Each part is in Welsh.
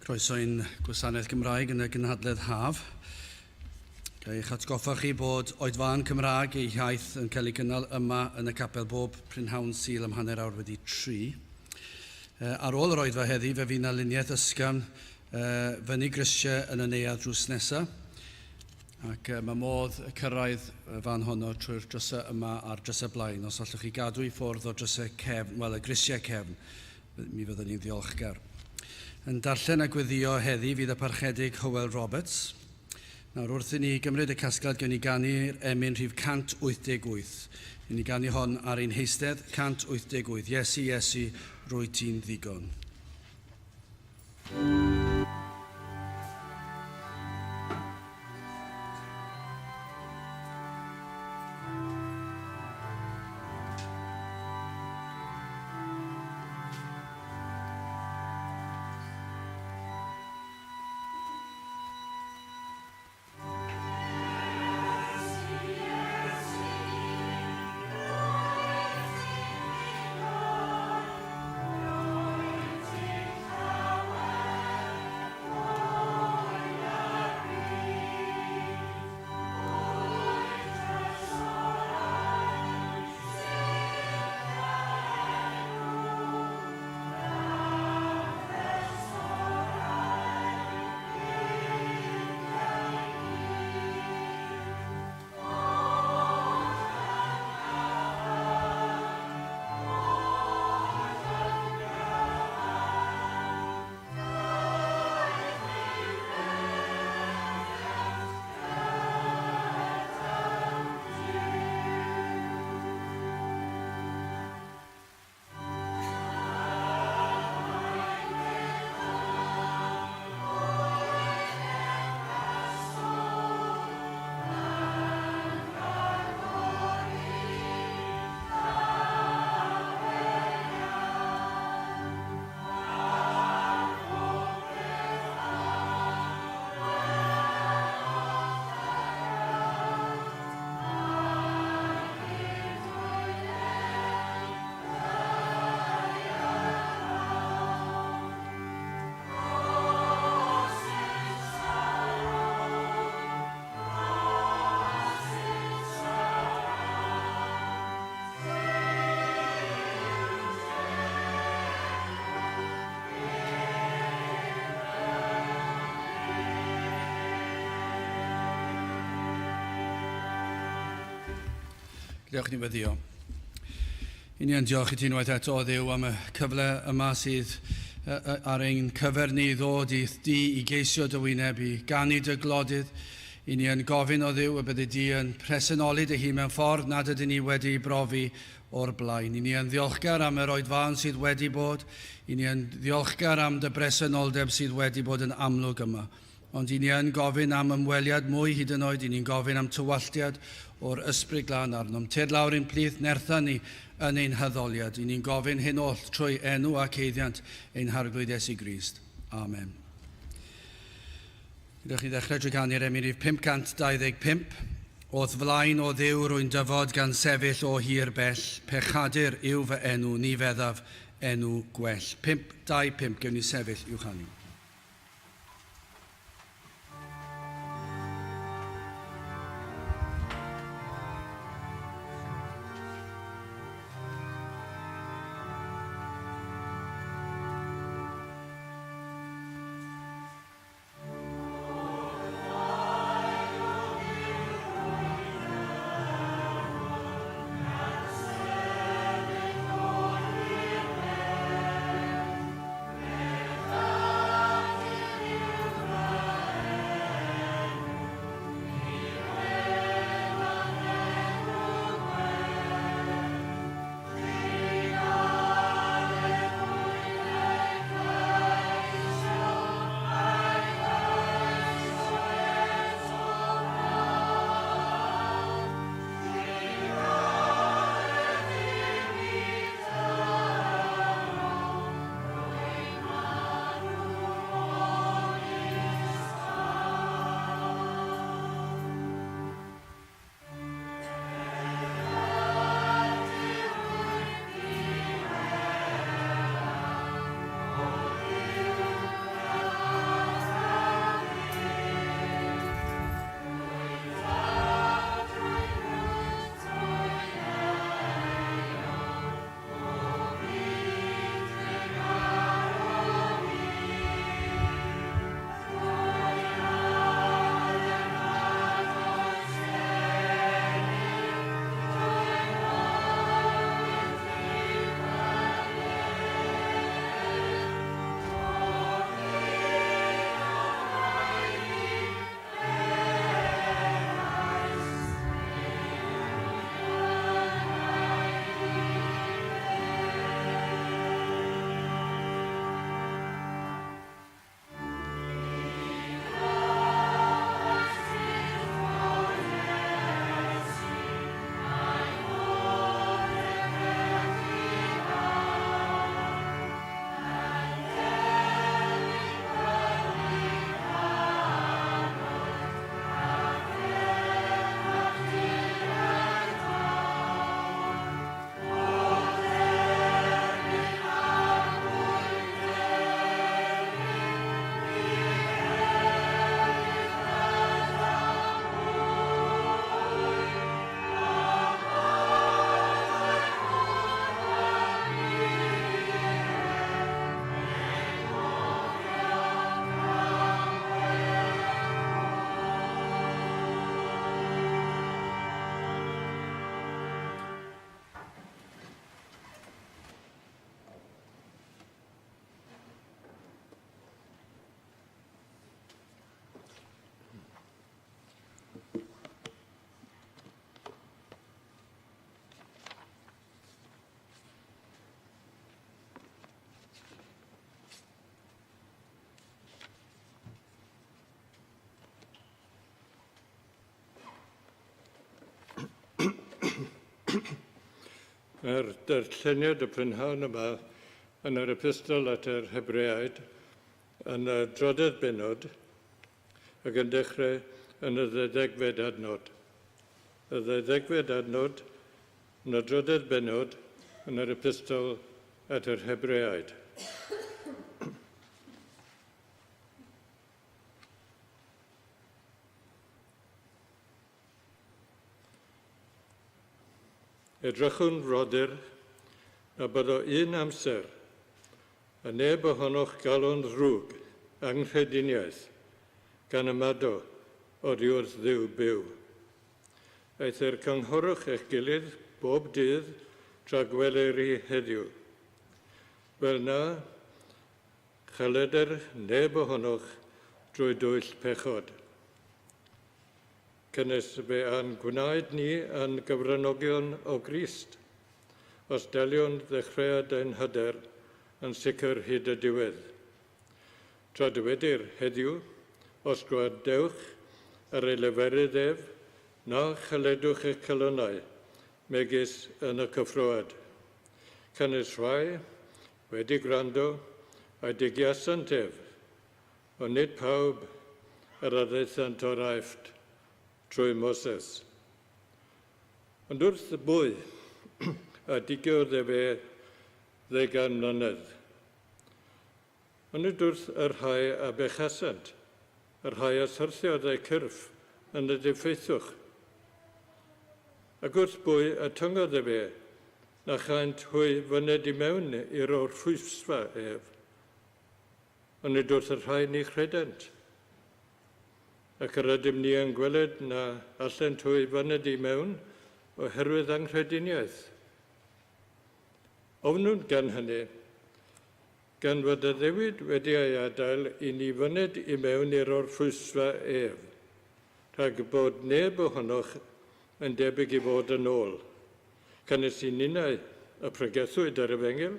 Croeso i'n gwasanaeth Gymraeg yn y gynhadledd haf. Ga i eich atgoffa chi bod oedfaon Cymraeg eu hiaith yn cael ei gynnal yma yn y capel bob prynhawn Sul am hanner awr wedi tri. Ar ôl yr oedfa heddi, fe fydd 'na luniaeth ysgafn fyny grisiau yn y neuadd drws nesa. Ac mae modd cyrraedd y fan honno trwy'r drysau yma a'r drysau blaen. Os allwch chi gadw i ffwrdd o'r drysau cefn, wel, y grisiau cefn, mi fyddwn ni'n ddiolchgar. Yn darllen a gweddio heddi fydd y Parchedig Hywel Roberts. Nawr, wrth i ni gymryd y casgliad, gewn ni ganu'r emyn rhif 188. I ni ganu hon ar ein heistedd, 188. Iesu, Iesu, rwyt ti'n ddigon. Gadewch i ni weddio. I ni yn diolch i ti unwaith eto, o Dduw, am y cyfle yma sydd ar ein cyfer ni i ddod i di i geisio dy wyneb, i ganu dy glodydd. I ni yn gofyn o Dduw y byddi di yn presenoli dy hun mewn ffordd nad ydyn ni wedi brofi o'r blaen. I ni yn ddiolchgar am yr oedfaon sydd wedi bod. I ni yn ddiolchgar am dy bresenoldeb sydd wedi bod yn amlwg yma. Ond i ni yn gofyn am ymweliad mwy hyd yn oed, i ni'n gofyn am tywalltiad o'r Ysbryd Glân arnom. Tyd lawr i'n plith, nertha ni yn ein haddoliad. I ni'n gofyn hyn oll trwy enw ac eiddiant ein Harglwydd Iesu Grist. Amen. Gadewch ni ddechrau drwy ganu'r emyn rhif 525. O'th flaen, o Dduw, rwy'n dyfod gan sefyll o hir bell, pechadur yw fy enw, ni feddaf enw gwell. 525, gewn ni sefyll i'w chanu. Mae'r darlleniad y prynhawn yma yn yr epistol at yr Hebreaid yn y drydedd bennod ac yn dechrau yn y ddeuddegfed adnod. Y ddeuddegfed adnod yn y drydedd bennod yn yr epistol at yr Hebreaid. Edrychwn, frodyr, na byddo un amser y neb ohonoch galon ddrwg, anghrediniaeth, gan ymado oddi wrth Dduw byw. Eithr cynghorwch eich gilydd bob dydd tra gwelir hi heddiw, fel na chaleder neb ohonoch drwy dwyll pechod. Canys fe a'n gwnaed ni yn gyfranogion o Grist, os daliwn ddechreuad ein hyder yn sicr hyd y diwedd. Tra dywedir heddiw, os gwrandewch ar ei leferydd ef, na chaledwch eich calonnau, megis yn y cyffroad. Canys rhai, wedi gwrando, a'i digiasant ef, Ond nid pawb yr a ddaethant o'r Aifft trwy Moses. Ond wrth y bwy a digiodd efe ddeugain mlynedd. Ond nid wrth y rhai a bechasant, y rhai a syrthiodd eu cyrff yn y diffeithwch. Ac wrth bwy y tyngodd efe, na chaent hwy fyned i mewn i'r orffwysfa ef, Ond nid wrth y rhai ni chredent. Ac yr ydym ni yn gweled na allent hwy fyned i mewn oherwydd anghrediniaeth. Ofnwn gan hynny, gan fod addewid wedi ei adael i ni fyned i mewn i'r orffwysfa ef, rhag bod neb ohonoch yn debyg i fod yn ôl. Canys i ninnau y pregethwyd yr efengyl,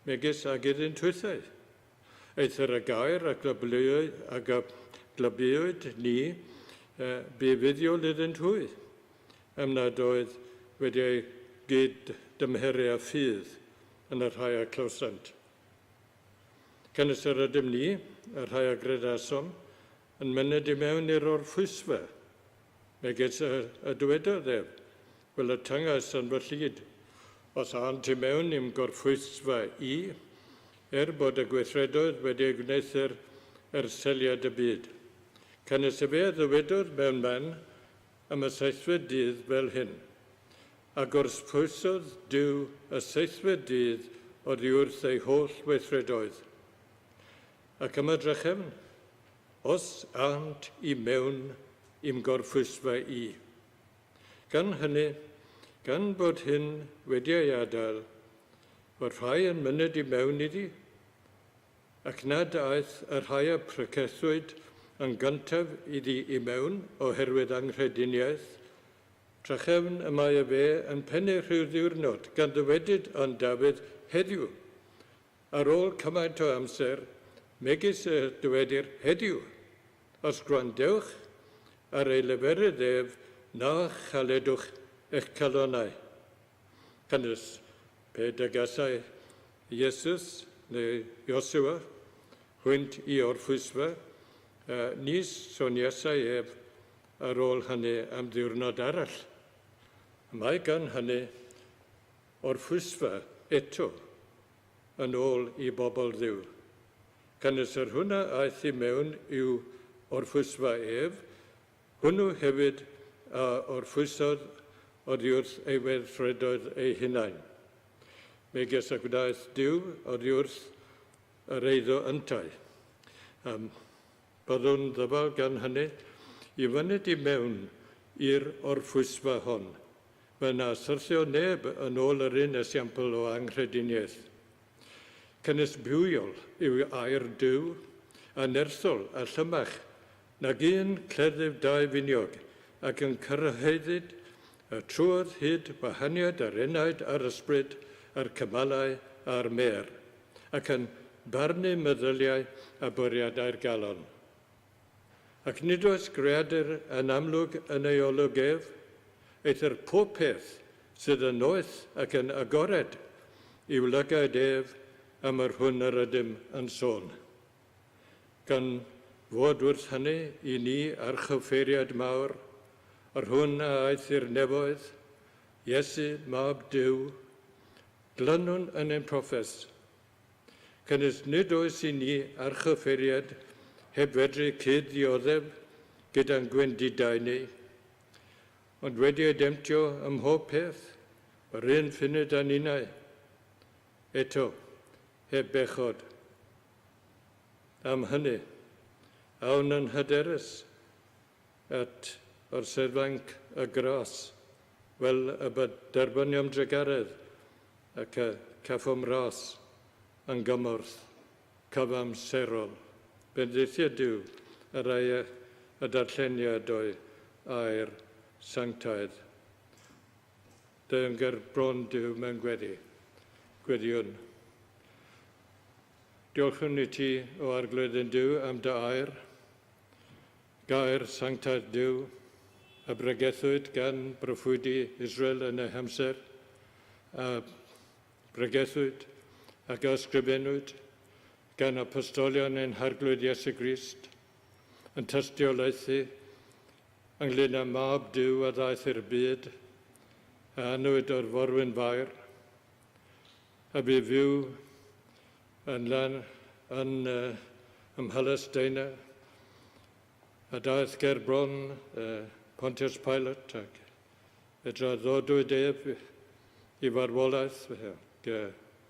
megis ag iddynt hwythau. Eithr y gair a glybuwyd ni, bu fuddiol iddynt hwy, am nad oedd wedi ei gyd-dymheru â ffydd yn y rhai a clywsant. Canys yr ydym ni, y rhai a gredasom, yn myned i mewn i'r orffwysfa, megis y dywedodd ef, Wel y tyngais yn fy llid, os ânt i mewn i'm gorffwysfa i, er bod y gweithredoedd wedi eu gwneuthur ers seliad y byd. Canys efe a ddywedodd mewn man am y seithfed dydd fel hyn, A gorffwysodd Duw y seithfed dydd oddi wrth ei holl weithredoedd. Ac yma drachefn, os ânt i mewn i'm gorffwysfa i. Gan hynny, gan bod hyn wedi ei adael, fod rhai yn myned i mewn iddi, ac nad aeth y rhai a pregethwyd yn gyntaf iddi i mewn oherwydd anghrediniaeth, drachefn y mae efe yn pennu rhyw ddiwrnod, gan ddywedyd yn Dafydd, Heddiw, ar ôl cymaint o amser, megis y dywedir heddiw, Os gwrandewch ar ei leferydd ef, na chaledwch eich calonnau. Canys pe dygasai Iesus neu Josua hwynt i orffwysfa, nis soniasai ef ar ôl hynny am ddiwrnod arall. Y mae gan hynny orffwysfa eto yn ôl i bobl Dduw. Canys yr hwn a aeth i mewn i'w orffwysfa ef, hwnnw hefyd a orffwysodd oddiwrth ei weithredoedd ei hunain, megis y gwnaeth Duw oddiwrth yr eiddo yntau. Um, byddwn ddyfal gan hynny i fyned i mewn i'r orffwysfa hon, fel na syrthio neb yn ôl yr un esiampl o anghrediniaeth. Canys bywiol yw air Duw, a nerthol a llymach nag un cleddyf dau finiog, ac yn cyrhaeddyd y trwodd hyd wahaniad yr enaid a'r ysbryd, a'r cymalau a'r mêr, ac yn barnu meddyliau a bwriadau'r galon. Ac nid oes greadur yn amlwg yn ei olwg ef, eithr pob peth sydd yn noeth ac yn agored i'w lygaid ef am yr hwn yr ydym yn sôn. Gan fod wrth hynny i ni archoffeiriad mawr, yr hwn a aeth i'r nefoedd, Iesu, Mab Duw, glynwn yn ein proffes. Canys nid oes i ni archoffeiriad heb fedru cyd-ddioddef gyda'n gwendidau ni, ond wedi ei demtio ym mhob peth, yr un ffunud â ninnau, eto, heb bechod. Am hynny, awn yn hyderus at orseddfanc y gras, fel y derbyniom drugaredd ac y caffom ras yn gymorth cyfamserol. Bendithia Duw y rhai y darlleniad o'i air sanctaidd. Deuwn ger bron Duw mewn gweddi. Gweddïwn. Diolchwn i ti, o Arglwydd ein Duw, am dy air, gair sanctaidd Duw, a bregethwyd gan broffwydi Israel yn eu hamser, a bregethwyd ac a ysgrifennwyd gan apostolion ein Harglwydd Iesu Grist, yn tystiolaethu ynglŷn â Mab Duw a ddaeth i'r byd, a anwyd o'r forwyn Fair, a bu fyw yn lan yn ym Mhalesteina, a daeth ger bron Pontius Pilate ac fe draddodwyd ef i farwolaeth, ac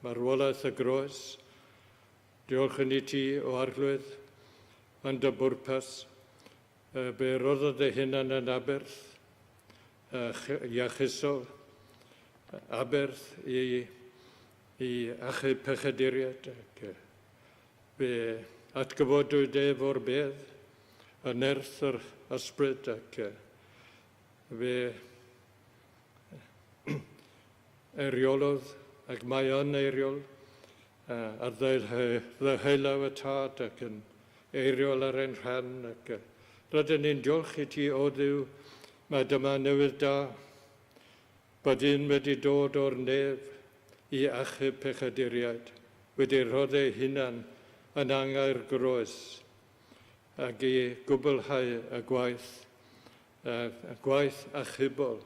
marwolaeth y groes. Diolchwn i ti, o Arglwydd, yn dy bwrpas, be roddodd dy hunan yn aberth iachusol, aberth i, i achub pechaduriaid, ac fe atgyfodwyd ef o'r bedd, y nerth yr ysbryd, ac fe eiriolodd, ac mae yn eiriol, ar ddeheulaw y Tad ac yn eiriol ar ein rhan, ac rydyn ni'n diolch i ti, O Dduw, mae dyma newydd da, bod un wedi dod o'r nef i achub pechaduriaid, wedi rhoddi ei hunan yn angau'r groes, ac i gwblhau y gwaith, y gwaith achubol,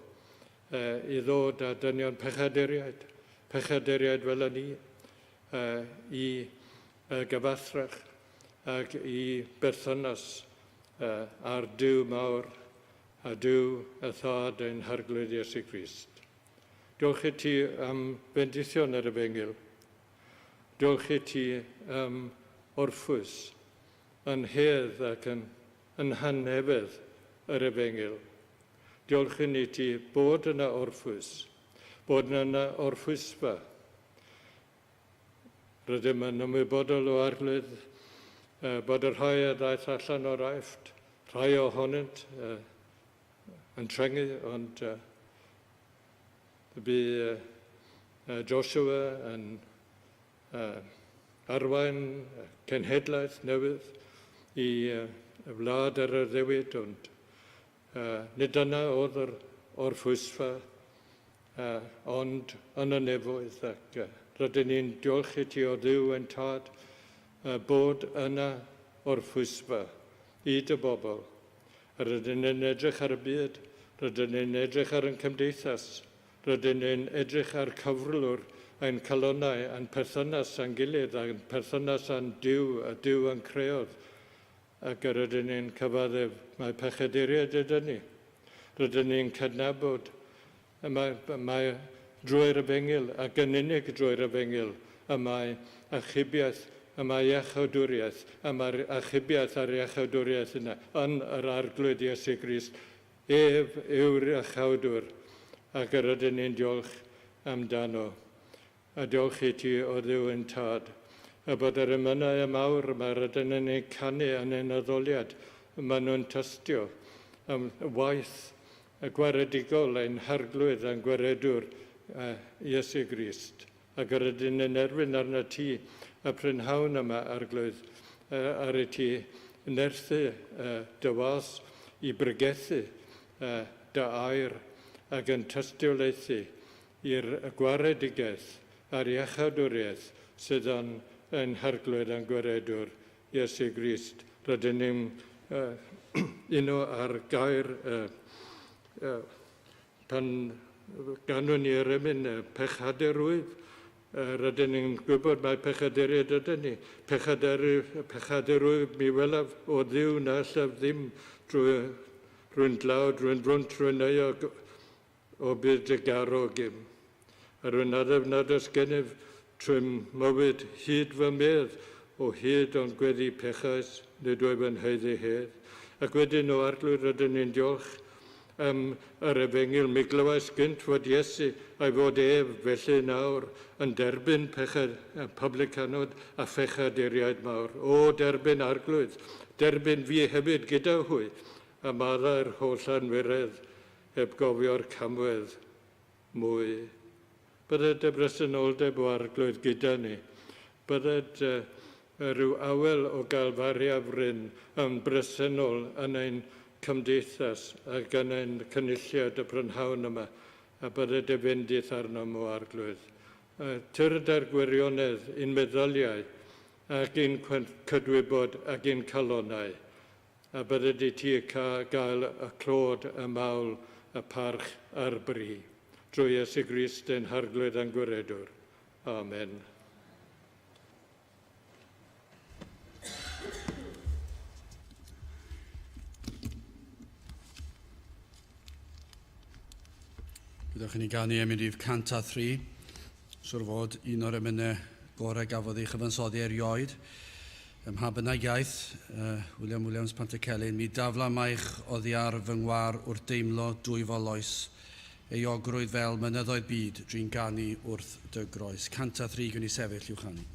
i ddod â dynion pechaduriaid, pechaduriaid fel y ni, i gyfathrach ac i berthynas â'r Duw mawr a Duw y Thad ein Harglwydd Iesu Grist. Diolch i ti am bendithion yr Efengyl. Diolch i ti am orffwys yn hedd ac yn, yn hanefedd yr Efengyl. Diolch i ni ti bod yna orffwys, bod yna orffwysfa. Rydym yn ymwybodol o Arglwydd bod y rhai a ddaeth allan o'r Aifft, rhai ohonynt yn trengu, ond bu Joshua yn arwain cenhedlaeth newydd i wlad yr addewid, ond nid dyna oedd yr orffwysfa, ond yn y nefoedd, ac rydyn ni'n diolch i ti o Dduw ein Tad bod yna orffwysfa i dy bobl. Rydyn ni'n edrych ar y byd, rydyn ni'n edrych ar ein cymdeithas, rydyn ni'n edrych ar cyflwr ein calonnau, a'n perthynas â'n gilydd, a'n perthynas â'n Duw, y Duw a'n creodd, ac yr ydyn ni'n cyfaddef mai pechaduriaid ydyn ni. Rydyn ni'n cydnabod y mae, mae drwy'r efengyl ac yn unig drwy'r efengyl y mae achubiaeth, y mae iachawdwriaeth, y mae'r achubiaeth a'r iachawdwriaeth yna yn yr Arglwydd Iesu Grist. Ef yw'r iachawdwr ac yr ydyn ni'n diolch amdano. A diolch i ti, O Dduw ein Tad, y bod yr emynau y mawr yma rydyn yn eu canu yn ein addoliad, maen nhw'n tystio am waith y gwaredigol ein Harglwydd a'n Gwaredwr, Iesu Grist. Ac yr ydyn yn erfyn arnat ti y prynhawn yma, Arglwydd, ar i ti nerthu dy was i bregethu dy air ac yn tystiolaethu. i'r gwaredigaeth a'r iachawdwriaeth sydd yn ein Harglwydd a'n Gwaredwr, Iesu Grist. Rydyn ni'n uno ar gair pan ganwn ni yr emyn pechadurwydd, rydyn ni'n gwybod mai pechaduriaid ydyn ni. Pechadurwydd mi welaf o Dduw na allaf ddim drwy rwy'n dlawd, rwy'n frwnt, rwy'n euog o byd digarog im. A rwy'n addef nad oes gennyf trwym mywyd hyd fy medd, o hyd ond gweddi pechais, nid wyf yn haeddu hedd. Ac wedyn o Arglwydd rydyn ni'n diolch am yr efengyl. Mi glywais gynt fod Iesu a'i fod ef felly nawr yn derbyn pechad, publicanod a phechaduriaid mawr. O, derbyn Arglwydd, derbyn fi hefyd gyda hwy, a maddau'r holl anwiredd heb gofio'r camwedd mwy. Bydded dy bresenoldeb o Arglwydd gyda ni. Bydded rhyw awel o Galfaria fryn yn bresennol yn ein cymdeithas ac yn ein cynulliad y prynhawn yma, a bydded dy fendith arnom o Arglwydd. Tyrd â'r gwirionedd i'n meddyliau ac i'n cydwybod ac i'n calonnau, a bydded i ti gael y clod, y mawl, y parch a'r bri. Drwy Iesu Grist ein Harglwydd a'n Gwaredwr. Amen. Byddwch chi'n ei ganu emyn rhif 103. Siwr fod un o'r emynau gorau gafodd ei chyfansoddi erioed. Ym mha bynnag iaith, William Williams Pantycelyn, mi dafla maich oddi ar fy ngwar wrth deimlo dwyfol oes, euogrwydd fel mynyddoedd byd, drin ganu wrth dy groes. 103 gwn i sefyll i'w chanu.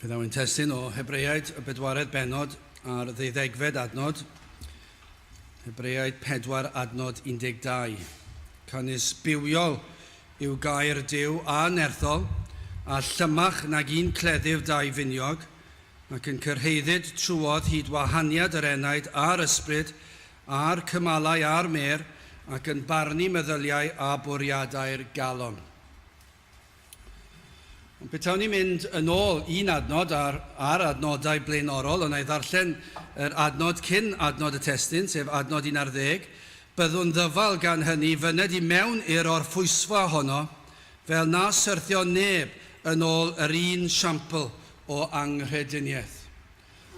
Fe ddaw ein testun o Hebreaid y bedwaredd bennod a'r ddeuddegfed adnod. Hebreaid 4 adnod 12. Canys bywiol yw gair Duw a nerthol, a llymach nag un cleddyf dau finiog, ac yn cyrhaeddyd trwodd hyd wahaniad yr enaid a'r ysbryd, a'r cymalau a'r mêr, ac yn barnu meddyliau a bwriadau'r galon. Ond petawn ni'n mynd yn ôl un adnod ar, ar adnodau blaenorol, ond i ddarllen yr adnod cyn adnod y testun, sef adnod 11, byddwn ddyfal gan hynny fyned i mewn i'r orffwysfa honno, fel na syrthio neb yn ôl yr un siampl o anghrediniaeth.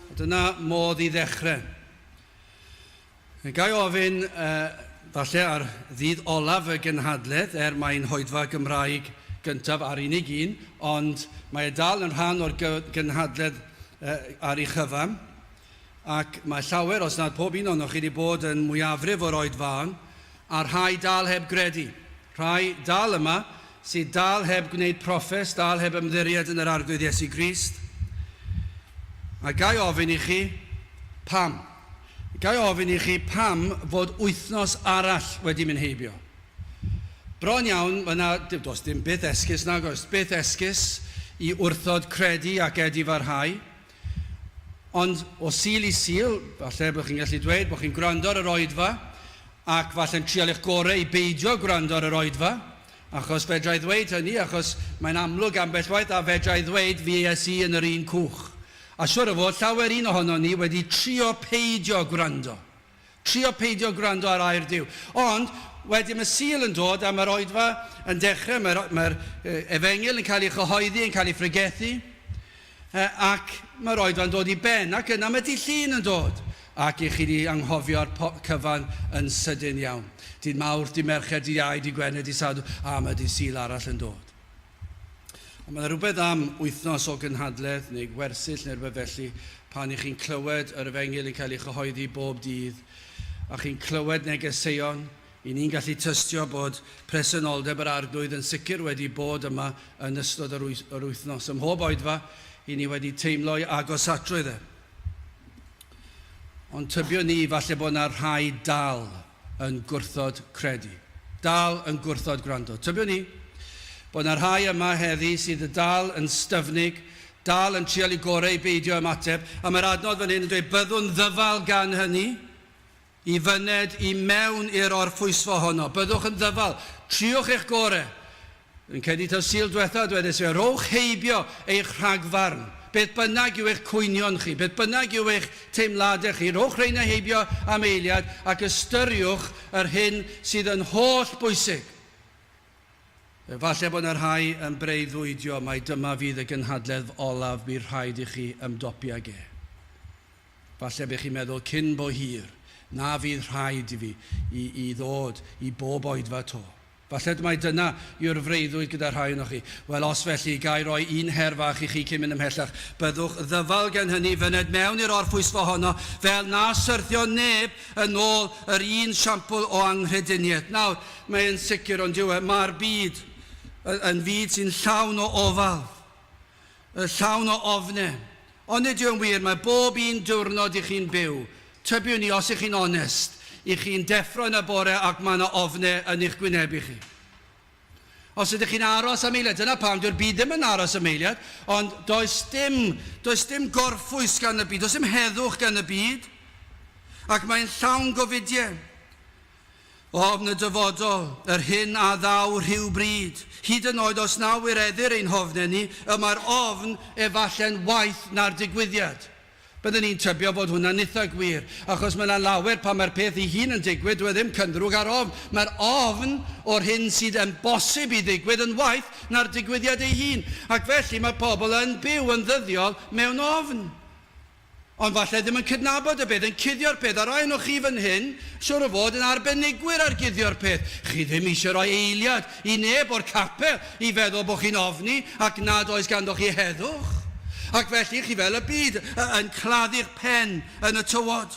A dyna modd i ddechrau. Ga i ofyn, falle ar ddydd olaf y gynhadledd, er mae'n hoedfa Gymraeg gyntaf a'r unig un, ond mae e dal yn rhan o'r gynhadledd ar ei chyfan, ac mae llawer, os nad pob un ohonoch chi, wedi bod yn mwyafrif o'r oedfaon, a rhai dal heb gredu. Rhai dal yma sydd dal heb gwneud proffes, dal heb ymddiried yn yr Arglwydd Iesu Grist. A ga i ofyn i chi, pam? Ga i ofyn i chi pam fod wythnos arall wedi mynd heibio? Bron iawn, mae yna, does dim byth esgus nag oes, byth esgus i wrthod credu ac edifarhau. Ond o Sul i Sul, falle bod chi'n gallu dweud bod chi'n gwrando ar yr oedfa, ac falle'n trial eich gorau i beidio gwrando ar yr oedfa, achos fedra i ddweud hynny, achos mae'n amlwg ambell waith, a fedra i ddweud fi es i yn yr un cwch. A siŵr o fod, llawer un ohonon ni wedi trio peidio gwrando. Trio peidio gwrando ar air Duw. Ond, wedyn mae Sul yn dod a mae'r oedfa yn dechrau, mae'r mae efengyl yn cael ei chyhoeddi, yn cael ei phregethu, ac mae'r oedfa'n dod i ben, ac yna mae dydd Llun yn dod, ac i chi wedi anghofio'r cyfan yn sydyn iawn. Dydd Mawrth, dydd Mercher, dydd Iau, dydd Gwener, dydd Sadwrn, a mae dydd Sul arall yn dod. Ond mae yna rhywbeth am wythnos o gynhadledd neu gwersyll neu rhywbeth felly pan i chi'n clywed yr efengyl yn cael ei chyhoeddi bob dydd a chi'n clywed negeseuon, i ni'n gallu tystio bod presenoldeb yr Arglwydd yn sicr wedi bod yma yn ystod yr, yr wythnos. Ym mhob oedfa, i ni wedi teimlo'i agosatrwydd e. Ond tybio ni falle bod yna rhai dal yn gwrthod credu. Dal yn gwrthod gwrando. Tybiwn ni bod yna rhai yma heddi sydd y dal yn styfnig, dal yn trial i gorau i beidio ymateb, a mae'r adnod fan hyn yn dweud, byddwn ddyfal gan hynny i fyned i mewn i'r orffwysfa honno. Byddwch yn ddyfal, triwch eich gorau. Yn credu taw Sul dwetha dwedais i, rhowch heibio eich rhagfarn, beth bynnag yw eich cwynion chi, beth bynnag yw eich teimladau chi, rhowch rheina heibio am eiliad ac ystyriwch yr hyn sydd yn holl bwysig. Efallai bod yna rhai yn breuddwydio mai dyma fydd y gynhadledd olaf bydd rhaid i chi ymdopi ag e. Falle bydd chi'n meddwl cyn bo hir na fydd rhaid i fi i, i ddod i bob oedfa to. Falle mai dyna yw'r freuddwyd gyda rhai ohonoch chi. Wel, os felly, ga i roi un her fach i chi cyn mynd ymhellach. Byddwch ddyfal gan hynny, fyned mewn i'r orffwysfa honno, fel na syrthio neb yn ôl yr un siampl o anghrediniaeth. Nawr, mae yn sicr, ond yw e, mae'r byd yn fyd sy'n llawn o ofal, llawn o ofne. Ond nid yw'n wir, mae bob un diwrnod i chi'n byw, tybiwn i, os ych chi'n onest, i chi'n deffro yn y bore ac mae yna ofne yn eich gwynebu chi. Os ydych chi'n aros am eiliad, dyna pam dyw'r byd ddim yn aros am eiliad, ond does dim, does dim gorffwys gan y byd, does dim heddwch gan y byd, ac mae'n llawn gofidiau. Ofn y dyfodol, yr hyn a ddaw rhyw bryd. Hyd yn oed os na wireddir ein hofnau ni, y mae'r ofn efallai'n waeth na'r digwyddiad. Byddwn i'n tybio fod hwnna'n itha gwir, achos mae yna lawer pan mae'r peth ei hun yn digwydd, dyw e ddim cynddrwg â'r ofn. Mae'r ofn o'r hyn sydd yn bosib i ddigwydd yn waeth na'r digwyddiad ei hun. Ac felly mae pobl yn byw yn ddyddiol mewn ofn. Ond falle ddim yn cydnabod y peth, yn cuddio'r peth. A rai ohonoch chi fan hyn, siŵr o fod, yn arbenigwyr ar guddio'r peth. Chi ddim eisiau rhoi eiliad i neb o'r capel i feddwl bod chi'n ofni ac nad oes ganddoch chi heddwch. Ac felly chi fel y byd, yn claddu'ch pen yn y tywod.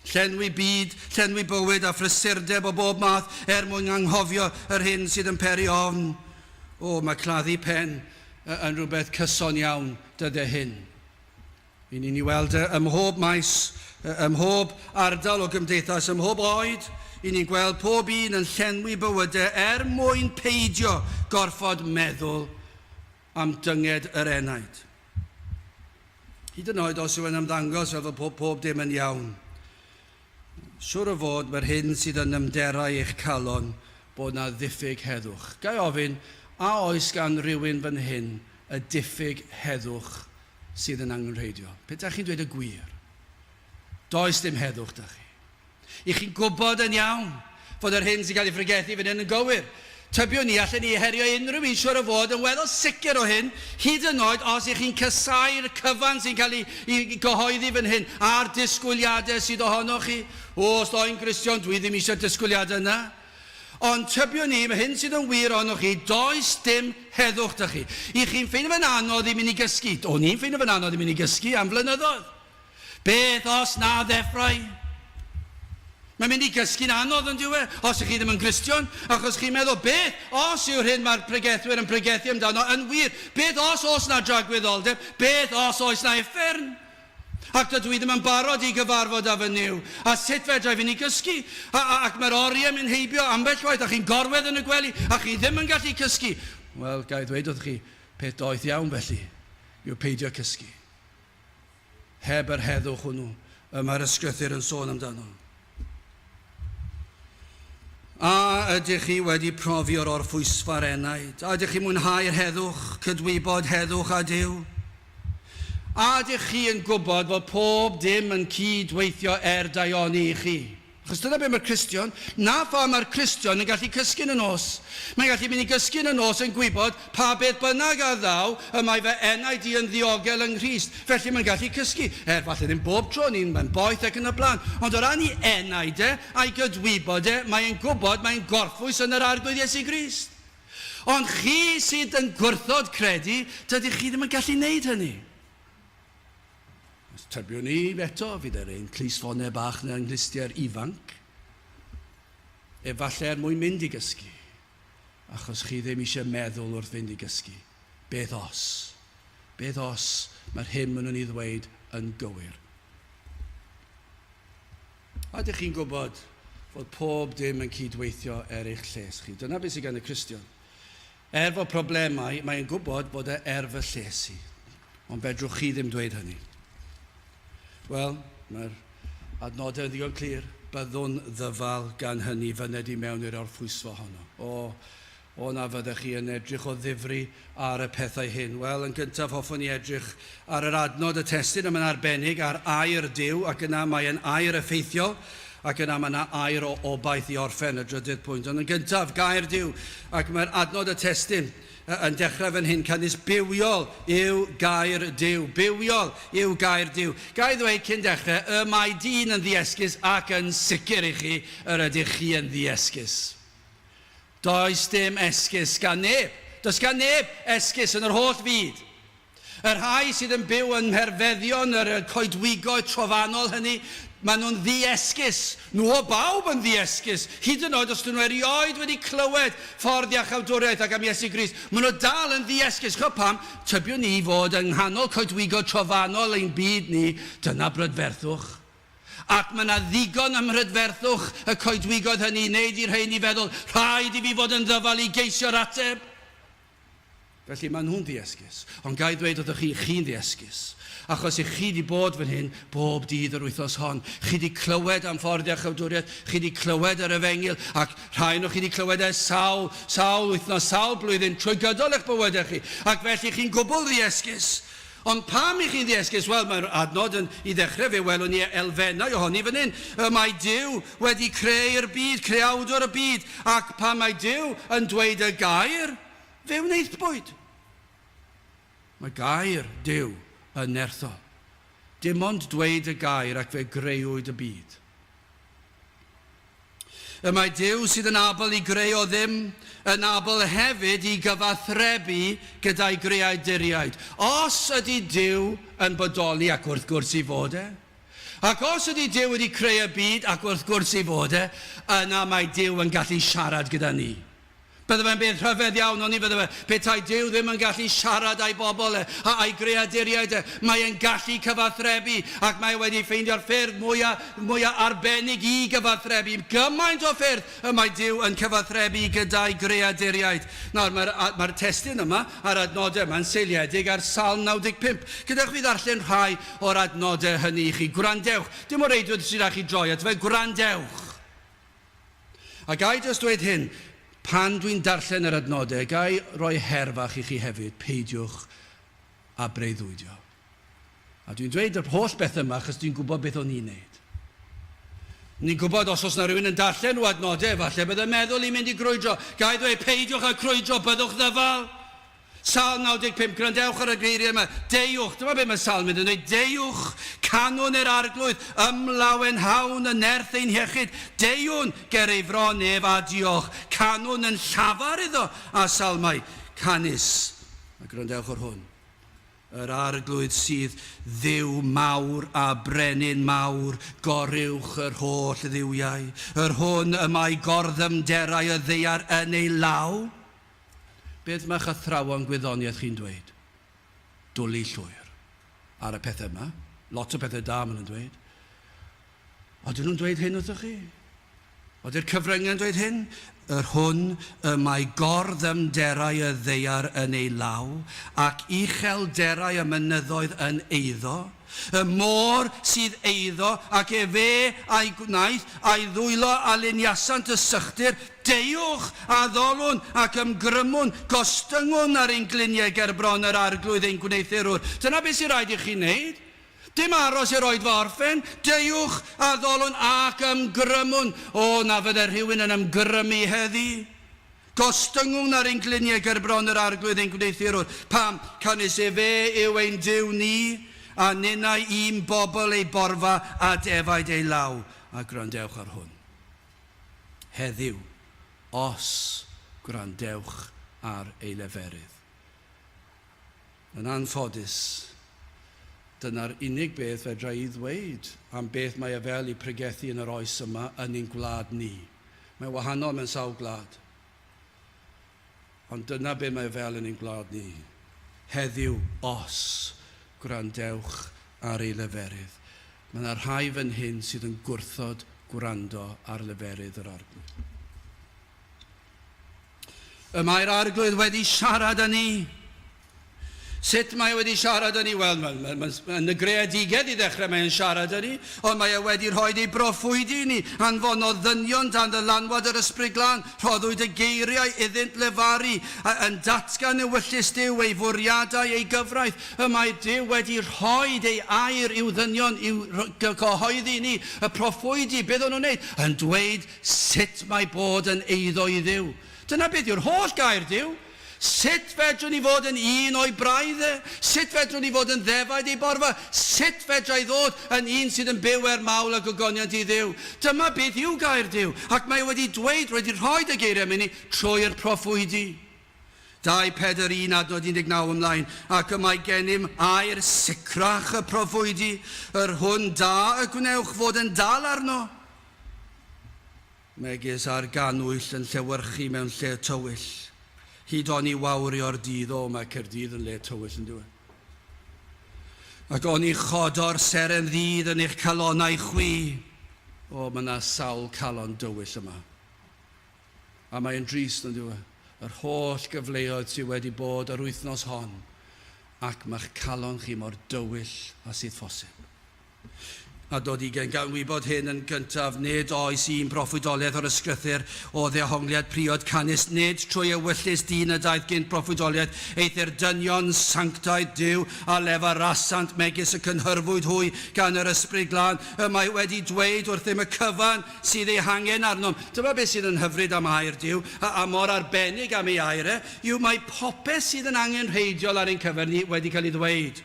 Llenwi byd, llenwi bywyd a phrysurdeb o bob math er mwyn anghofio yr hyn sydd yn peri ofn. O, mae claddu pen. yn rhywbeth cyson iawn dyddiau hyn. I ni'n ei weld e ym mhob maes, ym mhob ardal o gymdeithas, ym mhob oed, i ni'n gweld pob un yn llenwi bywydau er mwyn peidio gorfod meddwl am dynged yr enaid. Hyd yn oed os yw e'n ymddangos fel fod pob, pob dim yn iawn. Siwr o fod mae'r hyn sydd yn nymderau eich calon bod na ddiffyg heddwch. Ga i ofyn, a oes gan rywun fan hyn y diffyg heddwch sydd yn angenrheidiol? Pe da chi'n dweud y gwir, does dim heddwch da chi. I chi'n gwybod yn iawn fod yr hyn sy'n cael ei phregethu fan hyn yn gywir. Tybiwn ni allen ni herio unrhyw un siwr o fod yn weddol sicr o hyn, hyd yn oed os ych chi'n casáu'r cyfan sy'n cael ei, ei gyhoeddi fan hyn, a'r disgwyliadau sydd ohonoch chi. O, os ddoi'n Gristion, dwi ddim eisiau'r disgwyliadau yna. Ond tybiwn ni, mae hyn sydd yn wir ohonoch chi, does dim heddwch da chi. I chi'n ffeindio fe'n anodd i mynd i gysgu. O'n i'n ffeindio fe'n anodd i mynd i gysgu am flynyddoedd. Beth os na ddeffroi? Mae'n mynd i gysgu'n anodd yn dyw e, os ych chi ddim yn Gristion, achos chi'n meddwl, beth os yw'r hyn mae'r pregethwyr yn pregethu amdano yn wir? Beth os oes na dragwyddoldeb? Beth os oes na uffern? Ac dydw i ddim yn barod i gyfarfod â fy Nuw. A sut fedra i fynd i gysgu? A, a, ac mae'r oriau mynd heibio ambell waith, a chi'n gorwedd yn y gwely, a chi ddim yn gallu cysgu. Wel, ga i ddweud wrthych chi, peth doeth iawn felly yw peidio cysgu. Heb yr heddwch hwnnw y mae'r ysgrythur yn sôn amdano. A ydych chi wedi profi o'r orffwysfa'r enaid? A ydych chi'n mwynhau'r heddwch, cydwybod heddwch â Duw? A ydych chi yn gwybod fod pob dim yn cyd-weithio er daioni i chi? Achos dyna be mae'r Cristion, na pha mae'r Cristion yn gallu cysgu yn y nos. Mae'n gallu mynd i gysgu yn y nos yn gwybod pa beth bynnag a ddaw, y mae fy enaid i yn ddiogel yng Nghrist. Felly mae'n gallu cysgu. Er, falle ddim bob tro, ni'n mae'n boeth ac yn y blaen. Ond o ran ei enaid e, a'i gydwybod e, mae'n gwybod, mae'n gorffwys yn yr Arglwydd Iesu Grist. Ond chi sydd yn gwrthod credu, dydych chi ddim yn gallu wneud hynny. Os tybiwn i eto, fydd yr ein clustffonau bach na yng nghlustiau'r ifanc, efallai er mwyn mynd i gysgu, achos chi ddim eisiau meddwl wrth fynd i gysgu, beth os? Beth os mae'r hyn maen nhw'n ei ddweud yn gywir? A ydych chi'n gwybod fod pob dim yn cydweithio er eich lles chi? Dyna beth sydd gan y Cristion. Er fod problemau, mae'n gwybod bod e er fy lles i. Ond fedrwch chi ddim dweud hynny. Wel, mae'r adnodau yn ddigon clir. Byddwn ddyfal gan hynny fyned i mewn i'r orffwysfa honno. O, o na fyddech chi yn edrych o ddifri ar y pethau hyn. Wel, yn gyntaf hoffwn i edrych ar yr adnod y testun yma'n arbennig ar air Duw, ac yna mae'n air effeithiol, ac yna mae yna air o obaith i orffen y drydydd pwynt. Ond yn gyntaf, gair Duw, ac mae'r adnod y testun yn dechrau fan hyn, canys bywiol yw gair Duw. Bywiol yw gair Duw. Ga i ddweud cyn dechrau, y mae dyn yn ddiesgus ac yn sicr i chi yr ydych chi yn ddiesgus. Does dim esgus gan neb. Does gan neb esgus yn yr holl fyd. Y rhai sydd yn byw yn mherfeddion yr coedwigoedd trofannol hynny, maen nhw'n ddiesgus. Nhw o bawb yn ddiesgus, hyd yn oed os dyn nhw erioed wedi clywed ffordd iachawdwriaeth ac am Iesu Grist. Maen nhw dal yn ddiesgus. Ch'od pam? Tybiwn ni fod yng nghanol coedwigoedd trofannol ein byd ni, dyna brydferthwch. Ac mae 'na ddigon ym mhrydferthwch y coedwigoedd hynny i wneud i'r rheiny feddwl, 'Rhaid i fi fod yn ddyfal i geisio'r ateb. Felly maen nhw'n ddiesgus. Ond ga i ddweud wrthoch chi, chi'n ddiesgus. Achos i chi 'di bod fan hyn bob dydd yr wythnos hon. Chi 'di clywed am ffordd iachawdwriaeth, chi 'di clywed yr efengyl, ac rhai ohonoch chi 'di clywed e sawl, sawl wythnos, sawl blwyddyn, trwy gydol eich bywydau chi. Ac felly chi'n gwbl ddiesgus. Ond pam i chi'n ddiesgus? Wel, mae'r adnod yn, i ddechrau, fe welwn ni elfennau ohoni fan hyn. Y mae Duw wedi creu'r byd, creawdwr y byd, ac pan mae Duw yn dweud y gair, Fe wnaethpwyd. Mae gair Duw yn nerthol. Dim ond dweud y gair ac fe greuwyd y byd. Y mae Duw sydd yn abl i greu o ddim, yn abl hefyd i gyfathrebu gyda'i greaduriaid. Os ydy Duw yn bodoli, ac wrth gwrs i fod e, ac os ydy Duw wedi creu y byd, ac wrth gwrs i fod e, yna mae Duw yn gallu siarad gyda ni. Bydde fe'n beth rhyfedd iawn, oni fydde fe, petai Duw ddim yn gallu siarad â'i bobl e, a'i greaduriaid e. Mae e'n gallu cyfathrebu, ac mae e wedi ffeindio'r ffyrdd mwya, mwya arbennig i gyfathrebu. Gymaint o ffyrdd y mae Duw yn cyfathrebu gyda'i greaduriaid. Nawr, mae'r, mae'r testun yma a'r adnodau yma'n seiliedig ar Salm 95. Gadewch fi ddarllen rhai o'r adnodau hynny i chi. Gwrandewch. Dim o reidrwydd sydd â chi droi at fe, gwrandewch. A ga i jyst dweud hyn, pan dwi'n darllen yr adnodau, ga i roi her fach i chi hefyd, peidiwch â breuddwydio. A dwi'n dweud yr holl beth yma achos dwi'n gwybod beth o'n i'n neud. Ni'n gwybod os oes na rhywun yn darllen rhyw adnodau, efallai bydd yn meddwl i'n mynd i grwydro. Ga i ddweud, peidiwch â crwydro, byddwch ddyfal. Salm 95, gwrandewch ar y geiriau yma, Deuwch, dyma beth mae Salmydd yn dweud, deuwch, canwn i'r Arglwydd, ymlawenhawn yn nerth ein hiechyd, deuwn ger ei fron ef a diolch, canwn yn llafar iddo a salmau canys. A gwrandewch ar hwn. Yr Arglwydd sydd Dduw mawr a brenin mawr, goruwch yr holl dduwiau, yr hwn y mae gorddymderau y ddaear yn ei law. Beth mae'ch athrawon gwyddoniaeth chi'n dweud? Dwli llwyr. Ar y pethau yma. Lot o pethau da maen nhw'n dweud. Odyn nhw'n dweud hyn wrthoch chi? Ody'r cyfryngau'n dweud hyn? Yr hwn y mae gorddymderau y ddaear yn ei law, ac uchelderau y mynyddoedd yn eiddo. Y môr sydd eiddo, ac efe a'i gwnaeth, a'i ddwylo a luniasant y sychdir, deuwch, addolwn, ac ymgrymwn, gostyngwn ar ein gliniau ger bron yr Arglwydd ein gwneuthurwr. Dyna beth sy'n rhaid i chi wneud. Dim aros i'r oedfa orffen, deuwch, addolwn, ac ymgrymwn. O, na fydde rhywun yn ymgrymu heddi. Gostyngwn ar ein gliniau ger bron yr Arglwydd ein gwneuthurwr. Pam? Canys efe yw ein Duw ni, a ninnau un bobl ei borfa a defaid ei law. A gwrandewch ar hwn. Heddiw, os gwrandewch ar ei leferydd. Yn anffodus, dyna'r unig beth fedra i ddweud am beth mae e fel i pregethu yn yr oes yma yn ein gwlad ni. Mae'n wahanol mewn sawl gwlad. Ond dyna be mae fel yn ein gwlad ni. Heddiw, os gwrandewch ar ei leferydd. Mae yna rhai fan hyn sydd yn gwrthod gwrando ar leferydd yr Arglwydd. Y mae'r Arglwydd wedi siarad â ni. Sut mae e wedi siarad â ni? Wel, ma, ma, ma, yn y greadigedd i ddechrau mae e'n siarad â ni, ond mae e wedi rhoi ei broffwydi i ni. Anfonodd ddynion dan ddylanwad yr Ysbryd Glân, rhoddwyd y geiriau iddynt lefaru, a, yn datgan ewyllys Duw, ei fwriadau, ei gyfraith. Y mae Duw wedi rhoi ei air i'w ddynion i'w cyhoeddi i ni. Y proffwydi, beth o'n nhw'n wneud? Yn dweud sut mae bod yn eiddo i Dduw. Dyna beth yw'r holl gair Duw. Sut fedrwn ni fod yn un o'i braidd e? Sut fedrwn ni fod yn ddefaid ei borfa? Sut fedra i ddod yn un sydd yn byw er mawl a gogoniant i Dduw? Dyma beth yw gair Duw, ac mae e wedi dweud, wedi rhoi y geiriau yma i ni trwy'r proffwydi. 2 Pedr 1 adnod 19 ymlaen, ac y mae gennym air sicrach y proffwydi, yr hwn da y gwnewch fod yn dal arno. Megis ar gannwyll yn llewyrchu mewn lle tywyll, hyd oni wawrio'r dydd, o, mae Caerdydd yn le tywyll yn dyw e? Ac oni chodo'r seren ddydd yn eich calonnau chwi, o, mae yna sawl calon dywyll yma. A mae'n drist, yn dyw e? Yr holl gyfleoedd sydd wedi bod yr wythnos hon, ac mae'ch calon chi mor dywyll a sydd phosib. A dod i gen gan wybod hyn yn gyntaf, nid oes un broffwydoliaeth o'r Ysgrythur o ddehongliad priod canys nid trwy ewyllys dyn y daeth gynt broffwydoliaeth, eithr dynion sanctaidd Duw a lefarasant megis y cynhyrfwyd hwy gan yr Ysbryd Glân, y mae wedi dweud wrthym y cyfan sydd ei hangen arnom. Dyma beth sydd yn hyfryd am air Duw, a, a mor arbennig am ei air e, yw mae popeth sydd yn angenrheidiol ar ein cyfer ni wedi cael ei ddweud.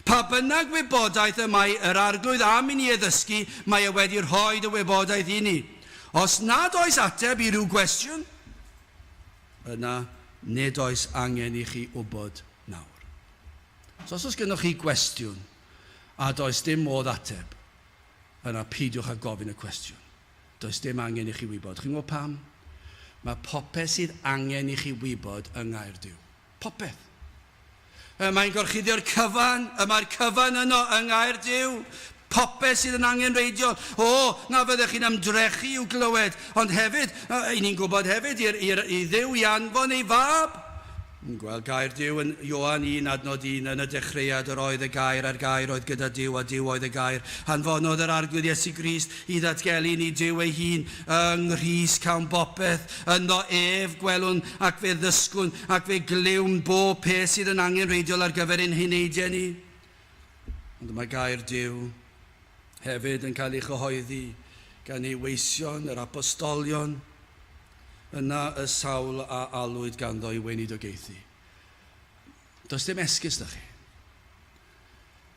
Pa bynnag wybodaeth y mae yr Arglwydd am i ni ei ddysgu, mae e wedi rhoid y wybodaeth i ni. Os nad oes ateb i ryw gwestiwn, yna nid oes angen i chi wybod nawr. So os oes gennoch chi gwestiwn a does dim modd ateb, yna peidiwch â gofyn y cwestiwn. Does dim angen i chi wybod. Chi'n gwybod pam? Mae popeth sydd angen i chi wybod yng Ngair Duw. Popeth. Y mae'n gorchuddio'r cyfan, y mae'r cyfan yno yng Ngair Duw. Popeth sydd yn angenrheidiol. O, na fyddech chi'n ymdrechu i'w glywed, ond hefyd, i ni'n gwybod hefyd, i'r, i'r, i Dduw i anfon ei fab. Yn gweld gair Duw yn Ioan 1 adnod 1, Yn y dechreuad yr oedd y Gair, a'r Gair oedd gyda Duw, a Duw oedd y Gair. Anfonodd yr Arglwydd Iesu Grist i ddatgelu i ni Duw ei hun. Yng Nghrist cawn bopeth, ynddo ef gwelwn ac fe ddysgwn ac fe glywn bob peth sydd yn angenrheidiol ar gyfer ein heneidiau ni. Ond mae gair Duw hefyd yn cael ei chyhoeddi gan ei weision, yr apostolion, yna y sawl a alwyd ganddo i weinidogaethu. Does dim esgus da chi.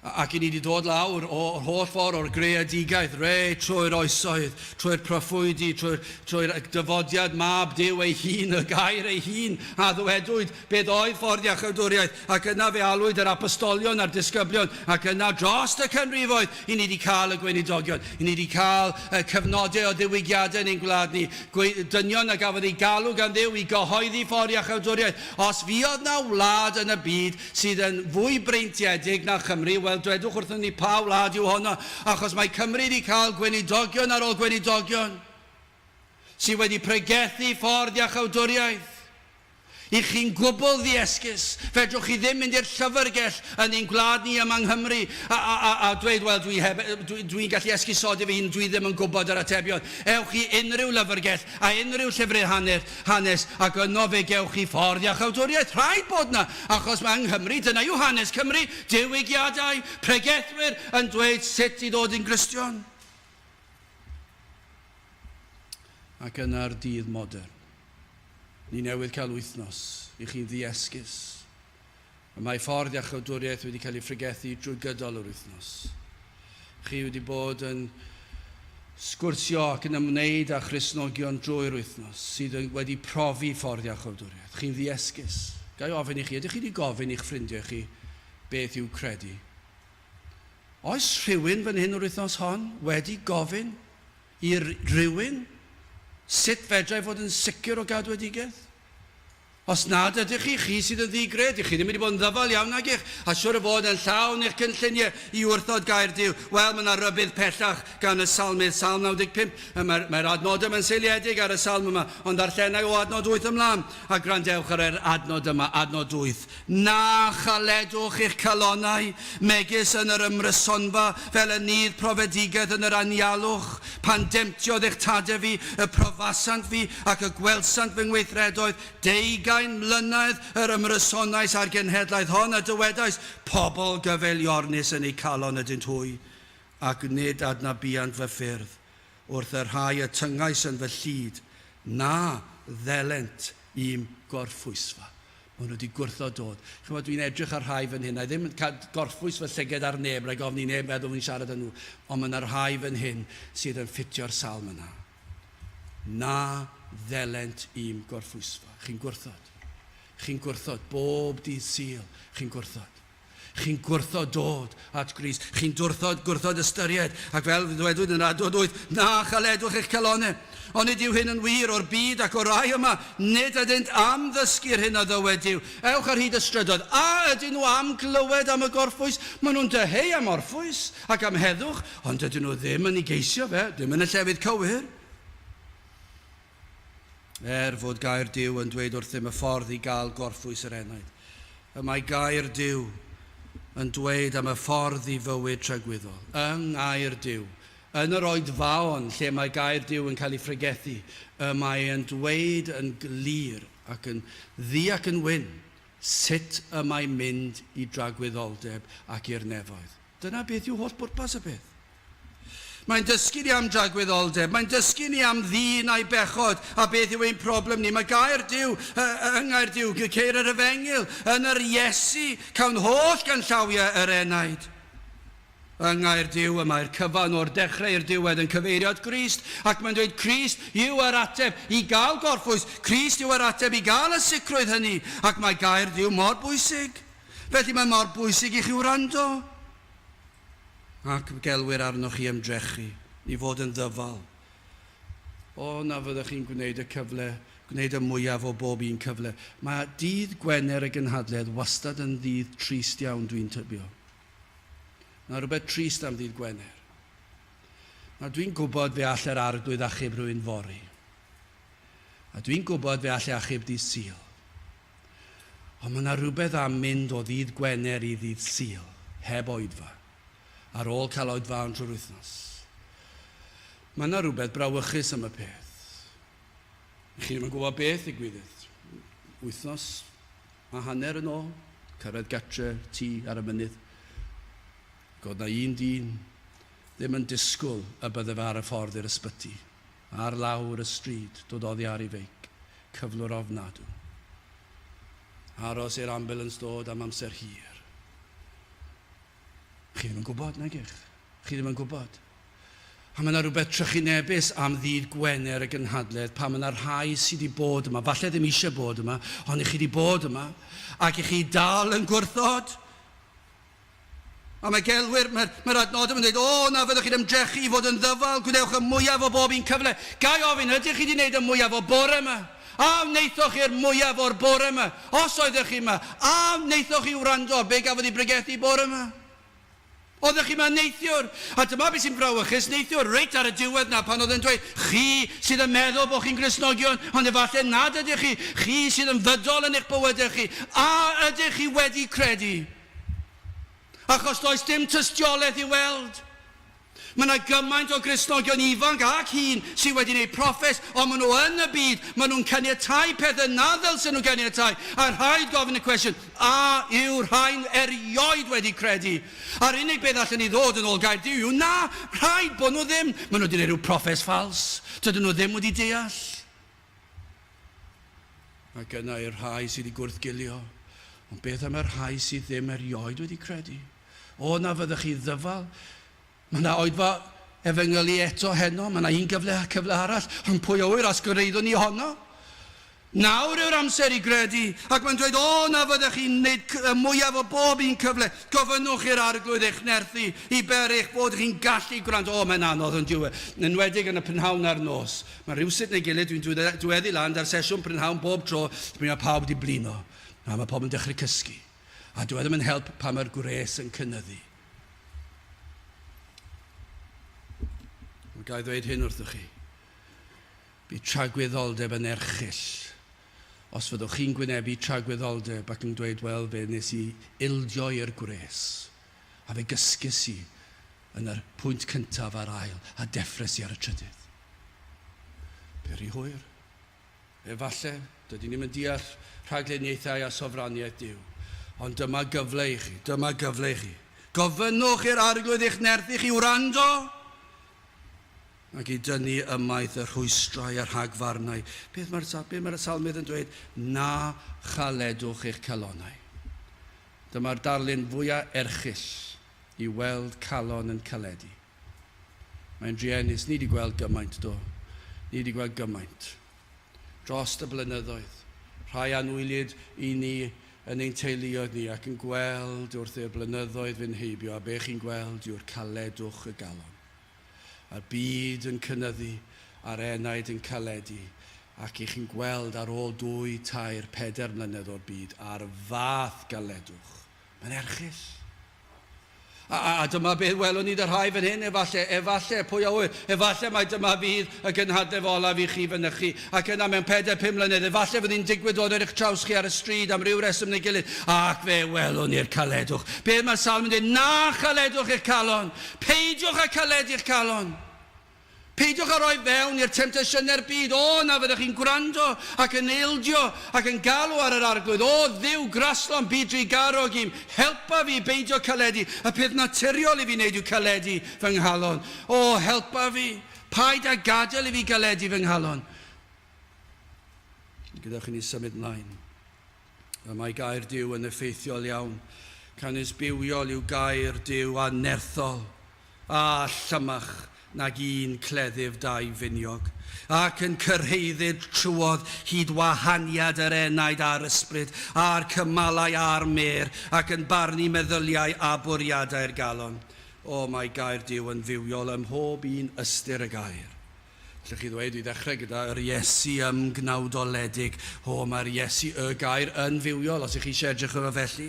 Ac i ni wedi dod lawr o'r holl ffordd o'r greadigaeth, re, trwy'r oesoedd, trwy'r proffwydi, trwy'r trwy dyfodiad mab Duw ei hun, y gair ei hun, a ddywedwyd beth oedd ffordd iachawdwriaeth, ac yna fe alwyd yr apostolion a'r disgyblion, ac yna dros y canrifoedd, i ni wedi cael y gweinidogion, i ni wedi cael y cyfnodau o ddiwygiadau yn ein gwlad ni, dynion a gafodd eu galw gan Dduw i gyhoeddi ffordd iachawdwriaeth. Os fuodd 'na wlad yn y byd sydd yn fwy breintiedig na Chymru, wel, dwedwch wrthon ni pa wlad yw honno, achos mae Cymru wedi cael gweinidogion ar ôl gweinidogion sydd wedi pregethu ffordd iachawdwriaeth. I chi'n gwbl ddiesgus. Fedrwch chi ddim mynd i'r llyfrgell yn ein gwlad ni yma yng Nghymru a, a, a, a dweud, wel, dwi heb, dwi, dwi'n gallu esgusodi fy hun, dwi ddim yn gwybod yr atebion. Ewch i unrhyw lyfrgell a unrhyw llyfryn hanes, hanes, ac yno fe gewch chi ffordd iachawdwriaeth. Rhaid bod 'na, achos mae yng Nghymru, dyna yw hanes Cymru, diwygiadau, pregethwyr yn dweud sut i ddod yn Gristion. Ac yna'r dydd modern. Ni newydd cael wythnos i chi'n ddiesgus. Y mae ffordd iachawdwriaeth wedi cael ei phregethu drwy gydol yr wythnos. Chi wedi bod yn sgwrsio ac yn ymwneud â Christnogion drwy'r wythnos sydd wedi profi ffordd iachawdwriaeth. Chi'n ddiesgus. Ga i ofyn i chi, ydych chi wedi gofyn i'ch ffrindiau chi beth i'w credu? Oes rhywun fan hyn yr wythnos hon wedi gofyn i rywun sut fedrai fod yn sicr o gadwedigaeth? Os nad ydych chi, chi sydd yn ddi-gred, chi ddim wedi bod yn ddyfal iawn nag ych, a siwr o fod yn llawn eich cynlluniau i wrthod gair Duw. Wel, mae yna rybudd pellach gan y salmydd, Salm 95. Mae'r mae adnodau yma'n seiliedig ar y salm yma, ond darllenai o adnod 8 ymlaen. A gwrandewch ar yr adnod yma, adnod 8. Na chaledwch eich calonnau, megis yn yr ymrysonfa, fel y nydd profedigaeth yn yr anialwch, pan demtiodd eich tadau fi, y profasant fi, ac y gwelsant fy ngweithredoedd, deugain mlynedd yr ymrysonais â'r genhedlaeth hon, a dywedais, Pobl gyfeiliornus yn eu calon ydynt hwy, ac nid adnabuant fy ffyrdd, wrth y rhai y tyngais yn fy llid, na ddelent i'm gorffwysfa. Maen nhw wedi gwrthod dod. Chimod, dwi'n edrych ar rhai fan hyn. Na i ddim cael gorffwys fy llyged ar neb, rhaid gofyn i neb meddwl fi'n siarad â nhw. Ond mae yna rhai fan hyn sydd yn ffitio'r salm yna. Na ddelent i'm gorffwysfa. Chi'n gwrthod. Chi'n gwrthod bob dydd Sul. Chi'n gwrthod. Chi'n gwrthod dod at Grist. Chi'n gwrthod, gwrthod ystyried. Ac fel ddwedwyd yn adnod 8, na chaledwch eich calonnau. Onid yw hyn yn wir o'r byd ac o'r rai yma? Nid ydynt am ddysgu'r hyn a ddywed Duw. Ewch ar hyd y strydoedd. A ydyn nhw am glywed am y gorffwys? Maen nhw'n dyheu am orffwys ac am heddwch, ond dydyn nhw ddim yn ei geisio fe, ddim yn y llefydd cywir. Er fod gair Duw yn dweud wrthym y ffordd i gael gorffwys yr enaid, y mae gair Duw yn dweud am y ffordd i fywyd tragwyddol. Yng ngair Duw, yn yr oedfaon lle mae gair Duw yn cael ei phregethu, y mae e'n dweud yn glir ac yn ddu ac yn wyn sut y mae mynd i dragwyddoldeb ac i'r nefoedd. Dyna beth yw holl bwrpas y peth. Mae'n dysgu ni am dragwyddoldeb, mae'n dysgu ni am ddyn a'i bechod a beth yw ein problem ni. Mae gair Duw, yng ngair Duw, ceir yr efengyl, yn yr Iesu, cawn holl ganllawiau yr enaid. Yng ngair Duw y mae'r cyfan o'r dechrau i'r diwedd yn cyfeirio at Grist, ac mae'n dweud Crist yw yr ateb i gael gorffwys, Crist yw yr ateb i gael y sicrwydd hynny, ac mae gair Duw mor bwysig. Felly mae mor bwysig i chi wrando. Ac gelwir arnoch chi ymdrechu i fod yn ddyfal. O, na fyddech chi'n gwneud y cyfle Gwneud y mwyaf o bob un cyfle. Mae dydd Gwener y gynhadledd wastad yn ddydd trist iawn, dwi'n tybio. Mae rhywbeth trist am ddydd Gwener. Nawr, dwi'n gwybod fe all yr Arglwydd achub rhywun fory. A dwi'n gwybod fe all e achub dydd Sul. Ond mae yna rhywbeth am mynd o ddydd Gwener i ddydd Sul, heb oedfa, ar ôl cael oedfaon trwy'r wythnos. Mae yna rhywbeth brawychus am y peth. Chi ddim yn gwybod beth ddigwyddodd. Wythnos a hanner yn ôl, cyrraedd gatre, tŷ ar y mynydd. Ac oedd 'na un dyn ddim yn disgwyl y bydde fe ar y ffordd i'r ysbyty, ar lawr y stryd, dod oddi ar ei feic, cyflwr ofnadw. Aros i'r ambulance dod am amser hir. Chi ddim yn gwybod, nag ych? Chi ddim yn gwybod. A mae yna rhywbeth trychinebus am ddydd Gwener y gynhadledd pan mae yna rhai sydd wedi bod yma, falle ddim eisiau bod yma, ond i chi wedi bod yma, ac i chi dal yn gwrthod. A mae gelwyr, mae'r mae adnodau yn dweud, o, na fyddwch chi'n ymdrechu i fod yn ddyfal, gwnewch y mwyaf o bob un cyfle. Ga i ofyn, ydych chi wedi gwneud y mwyaf o bore yma? A wnaethoch chi'r mwyaf o'r bore yma? Os oeddech chi yma, a wnaethoch chi wrando ar be gafodd ei bregethu bore yma? Oeddech chi yma neithiwr? A dyma beth sy'n frawychus neithiwr, reit ar y diwedd na pan oedd e'n dweud, chi sydd yn meddwl bod chi'n Gristnogion, ond efallai nad ydych chi, chi sydd yn fydol yn eich bywydau chi, a ydych chi wedi credu? Achos does dim tystiolaeth i'w weld. Mae yna gymaint o Gristnogion ifanc ac hŷn sydd wedi gwneud proffes, ond maen nhw yn y byd, maen nhw'n caniatáu pethau na ddylsen nhw ganiatáu, a rhaid gofyn y cwestiwn, a yw rhain erioed wedi credu? A'r unig beth allan ni ddod yn ôl gair Duw yw na, rhaid bod nhw ddim. Maen nhw wedi gwneud rhyw proffes ffals, dydyn nhw ddim wedi deall. Ac yna i'r rhai sydd wedi gwrthgilio. Ond beth am y rhai sydd ddim erioed wedi credu? O, na fyddech chi ddyfal. Mae yna oedfa efengylu eto heno, mae yna un gyfle a cyfle arall, ond pwy a ŵyr os gyraeddwn ni honno? Nawr yw'r amser i gredu, ac mae'n dweud, o, na fyddech chi'n wneud y mwyaf o bob un cyfle. Gofynnwch i'r Arglwydd eich nerthu i beri eich bod chi'n gallu gwrando. O, mae'n anodd yn dyw e, yn enwedig yn y prynhawn a'r nos. Mae rhywsut neu gilydd dwi'n dueddu lan ar sesiwn prynhawn bob tro, mi mae pawb wedi blino, a mae pawb yn dechrau cysgu. A dyw e ddim yn help pan mae'r gwres yn cynyddu. Ond ga i ddweud hyn wrthych chi. Bydd tragwyddoldeb yn erchyll. Os fyddwch chi'n gwynebu tragwyddoldeb ac yn dweud, wel, fe nes i ildio i'r gwres, a fe gysges i yn yr pwynt cyntaf a'r ail, a deffres i ar y trydydd. Be rhy hwyr? Efallai, dydyn ni'm yn deall rhagluniaethau a sofraniaeth Duw. Ond dyma gyfle i chi, dyma gyfle i chi. Gofynnwch i'r Arglwydd eich nerthu chi wrando ac i dynnu ymaith y rhwystrau a'r rhagfarnau. Beth mae'r, beth mae'r salmydd yn dweud? Na chaledwch eich calonnau. Dyma'r darlun fwyaf erchyll i weld calon yn caledu. Mae'n druenus. Ni 'di gweld gymaint, do. Ni 'di gweld gymaint. Drost y blynyddoedd. Rhai anwylyd i ni yn ein teuluoedd ni ac yn gweld wrth i'r blynyddoedd fynd heibio a be chi'n gweld yw'r caledwch y galon. A'r byd yn cynyddu a'r enaid yn caledu ac i chi'n gweld ar ôl dwy, tair, pedair mlynedd o'r byd a'r fath galedwch. Mae'n erchyll. A, a, a dyma beth welwn ni dy rhai fan hyn, efallai, efallai, pwy a ŵyr, efallai mai dyma fydd y gynhadledd olaf i chi fynychu, ac yna mewn pedair, pum mlynedd, efallai fydd hi'n digwydd dod ar eich traws chi ar y stryd am ryw reswm neu gilydd, ac fe welwn ni'r caledwch. Beth mae'r salm yn dweud? Na chaledwch eich calon! Peidiwch â caledu'ch calon! Peidiwch â rhoi fewn i'r temtasiynau'r byd. O, na fyddech chi'n gwrando ac yn ildio ac yn galw ar yr Arglwydd. O, Dduw graslon, byd drugarog i'm, helpa fi i beidio caledu. Y peth naturiol i fi wneud yw caledu fy nghalon. O, helpa fi. Paid â gadael i fi galedu fy nghalon. Gadewch i ni symud mlaen. Y mae gair Duw yn effeithiol iawn. Canys bywiol yw gair Duw a nerthol. A llymach nag un cleddyf daufiniog, ac yn cyrhaeddyd trwodd hyd wahaniad yr enaid a'r ysbryd, a'r cymalau a'r mêr, ac yn barnu meddyliau a bwriadau'r galon. O, mae gair Duw yn fywiol ym mhob un ystyr y gair. Allwch chi ddweud i ddechrau gyda yr Iesu ymgnawdoledig. O, mae'r Iesu y gair yn fywiol, os ych chi eisiau edrych efo felly.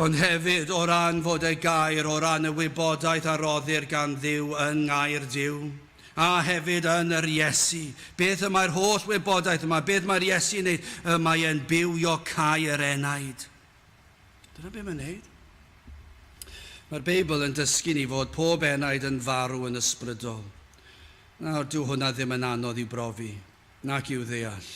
Ond hefyd, o ran fod y gair, o ran y wybodaeth a roddir gan Dduw yn ngair Duw, a hefyd yn yr Iesu. Beth y mae'r holl wybodaeth yma, beth mae'r Iesu yn wneud? Y mae e'n bywio cau yr enaid. Dyna beth mae'n wneud. Mae'r Beibl yn dysgu ni fod pob enaid yn farw yn ysbrydol. Nawr, dyw hwnna ddim yn anodd i'w brofi, nac i'w ddeall.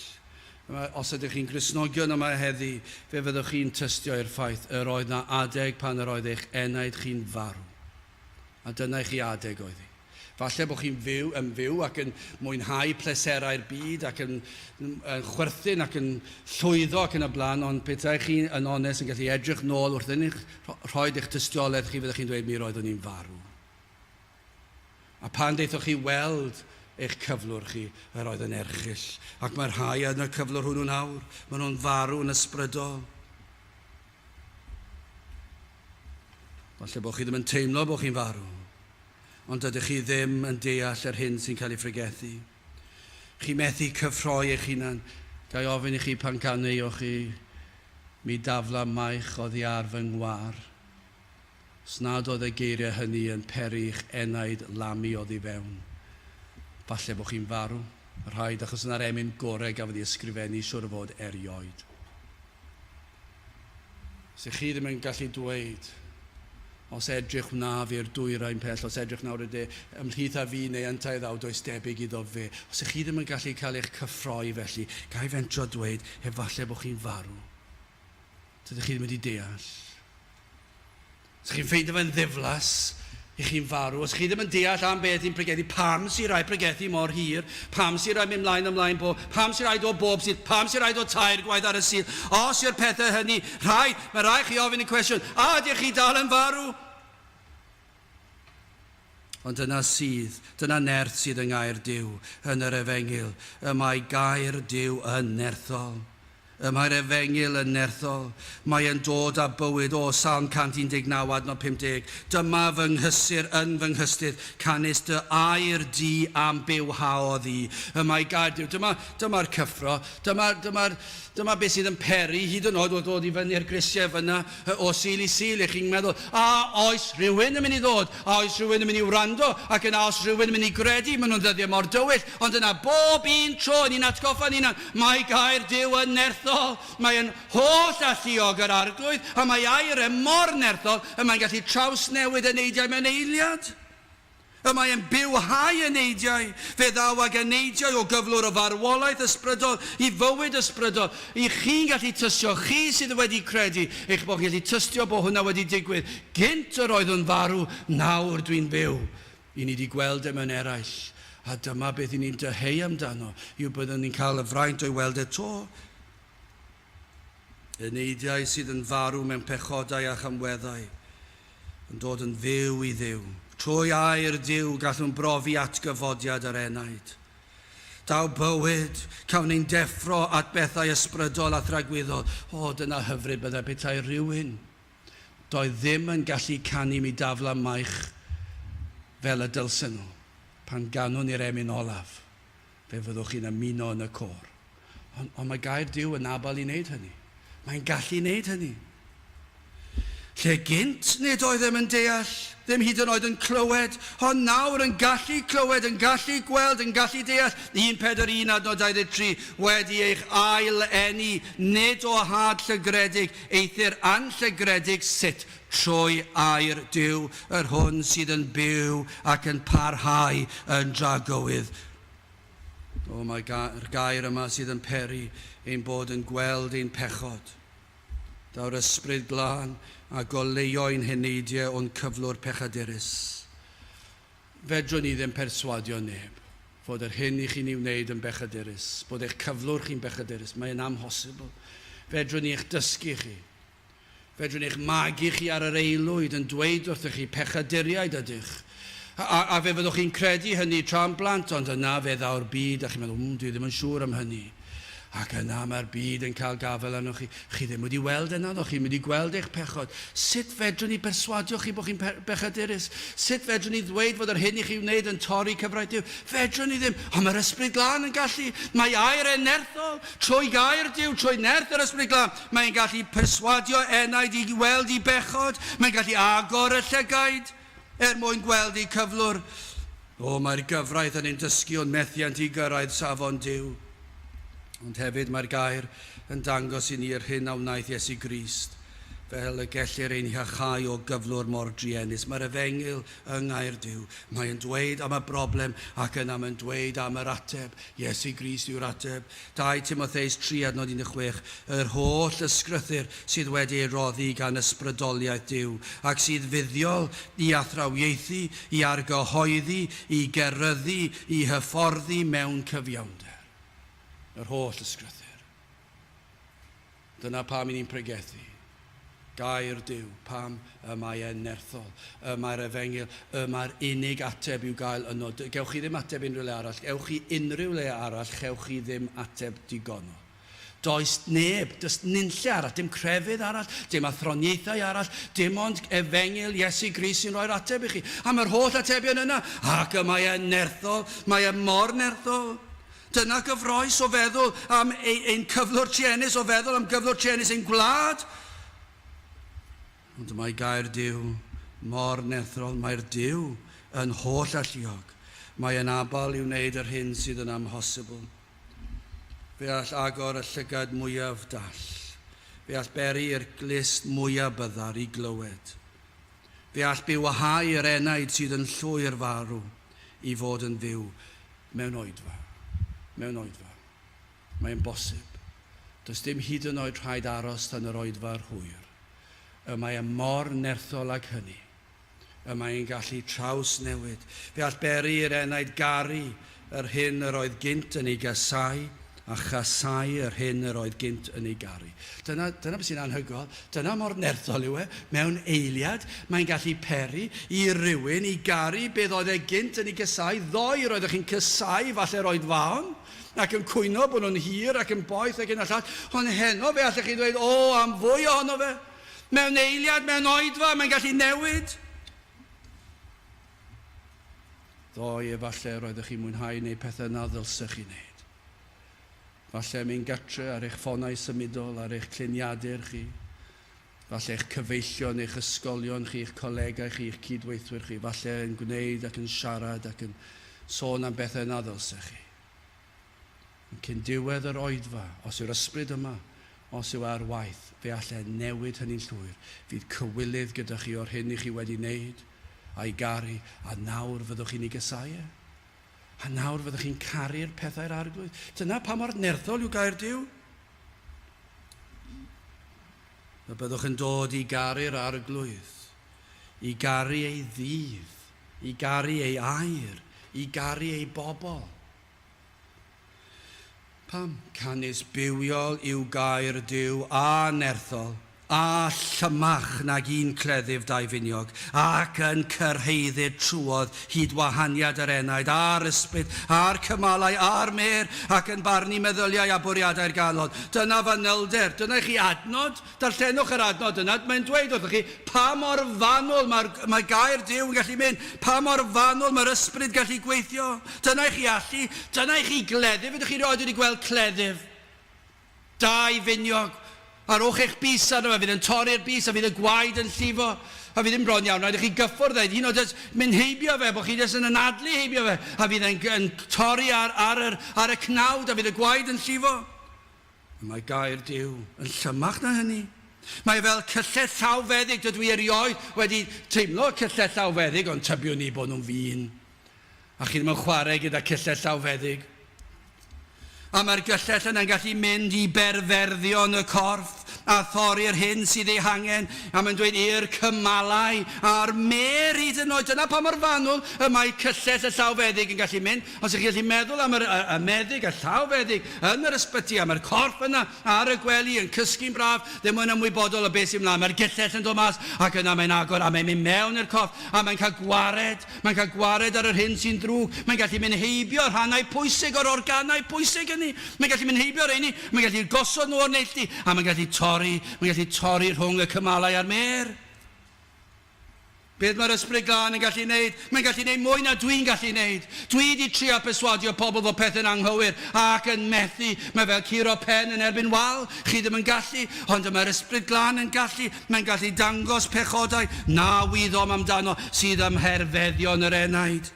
Os ydych chi'n Gristnogion yma heddi, fe fyddwch chi'n tystio i'r ffaith yr oedd 'na adeg pan yr oedd eich enaid chi'n farw. A dyna i chi adeg oedd hi. Falle bod chi'n fyw, yn fyw ac yn mwynhau pleserau'r byd ac yn, yn chwerthin ac yn llwyddo ac yn y blaen, ond petai chi yn onest yn gallu edrych nôl wrth yn eich rhoi eich tystiolaeth chi, fyddech chi'n dweud mi roeddwn i'n farw. A pan ddaethoch chi weld eich cyflwr chi, yr oedd yn erchyll. Ac mae rhai yn y cyflwr hwnnw nawr, maen nhw'n farw yn ysbrydol. Falle bod chi ddim yn teimlo bod chi'n farw, ond dydych chi ddim yn deall yr hyn sy'n cael ei phregethu. Chi methu cyffroi eich hunan. Ga i ofyn i chi pan ganeuoch chi, Mi dafla maich oddi ar fy ngwar. Os nad oedd y geiriau hynny yn peri i'ch enaid lamu oddi fewn, falle bod chi'n farw. Rhaid, achos yna'r emyn gorau gafodd ei ysgrifennu, siwr o fod, erioed. Os ych chi ddim yn gallu dweud, os edrych wnaf i'r dwyrain pell, os edrych nawr y de, ymhlith a fi neu yntau ddaw, does debyg iddo fe. Os ych chi ddim yn gallu cael eich cyffroi felly, ga i fentro dweud, efallai bod chi'n farw. Dydych chi ddim wedi deall. Os chi'n ffeindio fe'n ddiflas, i chi'n farw. Os chi ddim yn deall am beth i'n pregethu, pam sy'n rhaid pregethu mor hir, pam sy'n rhaid mynd mlaen ymlaen bob, pam sy'n rhaid o bob Sul, pam sy'n rhaid o tair gwaith ar y Sul. Os yw'r pethau hynny, rhaid, mae rhaid chi ofyn y cwestiwn, a ydych chi dal yn farw? Ond dyna sydd, dyna nerth sydd yng ngair Duw, yn yr Efengyl. Y mae gair Duw yn nerthol. Y mae'r Efengyl yn nerthol. Mae e'n dod â bywyd, o, Salm 119, adnod 50, Dyma fy nghysur yn fy nghystudd, canys dy air di a'm bywhaodd i. Y mae gair Duw. Dyma, dyma'r cyffro. Dyma, dyma'r, dyma beth sydd yn peri, hyd yn oed wrth ddod i fyny'r grisiau fyna, o Sul i Sul, y'ch chi'n meddwl, a oes rhywun yn mynd i ddod? A oes rhywun yn mynd i wrando? Ac yna oes rhywun yn mynd i gredu? Maen nhw'n ddyddiau mor dywyll, ond yna bob un tro, ni'n atgoffa'n hunan, Mae gair Duw yn nerthol, mae yn holl alluog yr Arglwydd, a mae air e mor nerthol y mae'n gallu trawsnewid eneidiau mewn eiliad. Y mae e'n bywhau eneidiau. Fe ddaw ag eneidiau o gyflwr o farwolaeth ysbrydol i fywyd ysbrydol. I chi'n gallu tystio, chi sydd wedi credu, eich bod chi'n gallu tystio bod hwnna wedi digwydd. Gynt yr oeddwn farw, nawr dwi'n fyw. I ni 'di gweld e mewn eraill, a dyma beth i ni'n dyheu amdano, yw byddwn ni'n cael y fraint o'i weld e 'to. Eneidiau sydd yn farw mewn pechodau a chamweddau, yn dod yn fyw i Dduw. Trwy air Duw gallwn brofi atgyfodiad yr enaid. Daw bywyd, cawn ein deffro at bethau ysbrydol a thragwyddol. O, dyna hyfryd byddai petai rhywun Doedd ddim yn gallu canu mi dafla maich fel y dylsen nhw. Pan ganwn ni'r emyn olaf, fe fyddwch chi'n ymuno yn y côr. Ond, ond mae gair Duw yn abal i wneud hynny. Mae'n gallu wneud hynny. Lle gynt nid oeddem yn deall, ddim hyd yn oed yn clywed, ond nawr yn gallu clywed, yn gallu gweld, yn gallu deall, 1 Pedr 1 adnod 23, wedi eich ail-eni, nid o had llygredig, Eithr anllygredig sut? Trwy air Duw, yr hwn sydd yn byw ac yn parhau yn dragywydd. O, mae gair, gair yma sydd yn peri ein bod yn gweld ein pechod. Daw'r Ysbryd Glân a goleuo ein heneidiau o'n cyflwr pechadurus. Fedrwn ni ddim perswadio neb fod yr hyn i chi'n ei wneud yn bechadurus, bod eich cyflwr chi'n bechadurus. Mae'n amhosibl. Fedrwn ni eich dysgu chi. Fedrwn ni eich magu chi ar yr aelwyd yn dweud wrthych chi, pechaduriaid ydych. A, a, a fe fyddwch chi'n credu hynny tra'n blant, ond yna fe ddaw'r byd a chi'n meddwl, mm, dwi ddim yn siŵr am hynny. Ac yna mae'r byd yn cael gafael arnoch chi. Chi ddim wedi weld yna, chi'n mynd i gweld eich pechod. Sut fedrwn ni berswadio chi bod chi'n bechadurus? Sut fedrwn ni ddweud fod yr hyn i chi wneud yn torri cyfraith Duw? Fedrwn ni ddim, ond mae'r Ysbryd Glân yn gallu. Mae air e'n nerthol. Trwy gair Duw, trwy nerth yr Ysbryd Glân, mae'n gallu perswadio enaid i weld i bechod. Mae'n gallu agor y llygaid er mwyn gweld eu cyflwr. O, mae'r gyfraith yn ein dysgu o'n methiant i gyrraedd safon Duw. Ond hefyd mae'r gair yn dangos i ni yr hyn a wnaeth Iesu Grist, fel y gellir ein hiachau o gyflwr mor druenus. Mae'r efengyl yng ngair Duw. Mae'n dweud am y broblem ac yna mae'n dweud am yr ateb. Iesu Grist yw'r ateb. 2 Timotheus 3 adnod 16, Yr holl ysgrythur sydd wedi ei roddi gan ysbrydoliaeth Duw, ac sydd fuddiol i athrawiaethu, i argyhoeddi, i geryddu, i hyfforddi mewn cyfiawnder. Yr holl ysgrythur. Dyna pam i ni'n pregethu. Gair Duw, pam y mae e'n nerthol. Y mae'r efengyl, y mae'r unig ateb i'w gael yno. Gewch chi ddim ateb unrhyw le arall. Ewch chi unrhyw le arall, chewch chi ddim ateb digonol. Does neb, does nunlle arall, dim crefydd arall, dim athroniaethau arall, dim ond efengyl Iesu Grist sy'n rhoi'r ateb i chi. A mae'r holl atebion yna, ac y mae e'n nerthol, mae e mor nerthol. Dyna gyfroes o feddwl am ein cyflwr truenus, o feddwl am gyflwr truenus ein gwlad. Ond mae gair Duw mor nerthol, mae'r Duw yn holl alluog. Mae e'n abal i wneud yr hyn sydd yn amhosibl. Fe all agor y llygad mwyaf dall. Fe all beri i'r glust mwyaf byddar i glywed. Fe all bywhau yr enaid sydd yn llwyr farw i fod yn fyw mewn oedfa. Mewn oedfa. Mae'n bosib. Does dim hyd yn oed rhaid aros tan yr oedfa'r hwyr. Y mae e mor nerthol ag hynny. Y mae'n gallu trawsnewid. Fe all beri i'r enaid garu yr hyn yr oedd gynt yn ei gasáu, a chasáu yr hyn yr oedd gynt yn ei garu. Dyna, dyna beth sy'n anhygoel. Dyna mor nerthol yw e. Mewn eiliad, mae'n gallu peri i rywun i garu beth oedd e gynt yn ei gasáu. Ddoe roeddech chi'n casáu falle'r oedfaon, ac yn cwyno bod nhw'n hir ac yn boeth ac hyn a llall. Ond heno fe allech chi ddweud, o, am fwy ohono fe. Mewn eiliad, mewn oedfa, mae'n gallu newid. Ddoe, efallai, roeddech chi'n mwynhau wneud pethau na ddylsech chi wneud. Falle mynd gatre ar eich ffonau symudol, ar eich cluniadur chi. Falle eich cyfeillion, eich ysgolion chi, eich colegau chi, eich cydweithwyr chi. Falle yn gwneud ac yn siarad ac yn sôn am bethau na ddylsech chi. Ond cyn diwedd yr oedfa, os yw'r ysbryd yma, os yw e ar waith, fe all e newid hynny'n llwyr. Fydd cywilydd gyda chi o'r hyn i chi wedi wneud, a'i garu, a nawr fyddwch chi'n ei gasáu e. A nawr fyddwch chi'n caru'r pethau'r Arglwydd. Dyna pa mor nerthol yw gair Duw. Y byddwch yn dod i garu'r Arglwydd, i garu ei ddydd, i garu ei air, i garu ei bobl. Pam? Canys bywiol yw gair Duw, a nerthol, a llymach nag un cleddyf daufiniog, ac yn cyrhaeddyd trwodd hyd wahaniad yr enaid, a'r ysbryd, a'r cymalau, a'r mêr, ac yn barnu meddyliau a bwriadau'r galon. Dyna fanylder, dyna i chi adnod Darllenwch yr adnod yna, mae'n dweud wrthych chi pa mor fanwl mae'r, mae gair Duw yn gallu mynd, pa mor fanwl mae'r ysbryd gallu gweithio. Dyna i chi allu, dyna i chi gleddyf. Ydych chi rioed wedi gweld cleddyf? Daufiniog. A rhowch eich bys arno fe, fydd yn torri'r bys a fydd y gwaed yn llifo. A fydd ddim bron iawn, rhaid i chi gyffwrdd e, hyd yn oed jyst mynd heibio fe, bod chi jyst yn anadlu heibio fe, a fydd e'n yn torri ar, ar, yr, ar y cnawd a fydd y gwaed yn llifo. Y mae gair Duw yn llymach na hynny. Mae fel cyllell llawfeddyg, dydw i erioed wedi teimlo cyllell llawfeddyg, ond tybiwn i bod nhw'n fun. A chi ddim yn chwarae gyda cyllell llawfeddyg. A mae'r gyllell yna'n gallu mynd i berferddion y corff. A thorri'r hyn sydd ei hangen, a mae'n dweud i'r cymalau a'r mêr hyd yn oed. Dyna pa mor fanwl y mae cyllell y llawfeddyg yn gallu mynd. Os ych chi'n gallu meddwl am yr, y, y meddyg, y llawfeddyg yn yr ysbyty, a mae'r corff yna ar y gwely yn cysgu'n braf, ddim yn ymwybodol o beth sy'n mlaen. Mae'r gyllell yn dod mas, ac yna mae'n agor, a mae'n mynd mewn i'r corff, a mae'n cael gwared. Mae'n cael gwared ar yr hyn sy'n ddrwg. Mae'n gallu mynd heibio rhannau pwysig o'r organau pwysig hynny. Mae'n gallu mynd heibio rheini. Mae'n gallu gosod nhw o'r neilltu. A mae'n gallu torri, mae'n gallu torri rhwng y cymalau a'r mêr. Beth mae'r Ysbryd Glân yn gallu neud? Mae'n gallu neud mwy na dwi'n gallu neud. Dwi wedi trio perswadio pobl fod pethau'n anghywir ac yn methu. Mae fel curo pen yn erbyn wal. Chi ddim yn gallu, ond y mae'r Ysbryd Glân yn gallu. Mae'n gallu dangos pechodau na wyddom amdano sydd ym mherfeddion yr enaid.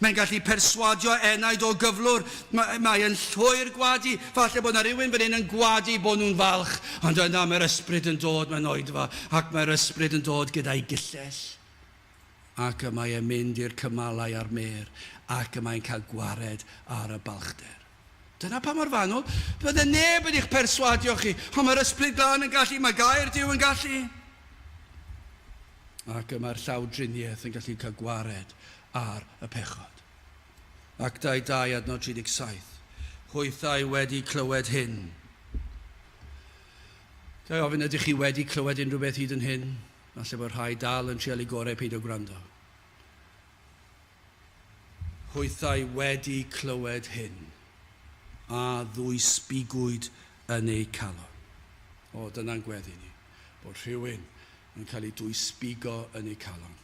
Mae'n gallu perswadio enaid o gyflwr. Mae, mae yn llwyr gwadu. Falle bod 'na rhywun fan hyn yn gwadu bod nhw'n falch, ond yna mae'r Ysbryd yn dod mewn oedfa, ac mae'r Ysbryd yn dod gyda'i gyllell. Ac y mae e'n mynd i'r cymalau a'r mêr, ac y mae'n cael gwared ar y balchder. Dyna pa mor fanwl. Bydde neb yn eich perswadio chi, ond mae'r Ysbryd Glân yn gallu, mae gair Duw yn gallu. Ac y mae'r llawdriniaeth yn gallu cael gwared ar y pechod. Actau 2 adnod 37. Hwythau wedi clywed hyn. Ga i ofyn ydych chi wedi clywed unrhyw beth hyd yn hyn? Falle bod rhai dal yn trial eu gorau peidio gwrando. Hwythau wedi clywed hyn, a ddwysbigwyd yn eu calon. O, dyna'n gweddi ni, bod rhywun yn cael ei dwysbigo yn eu calon.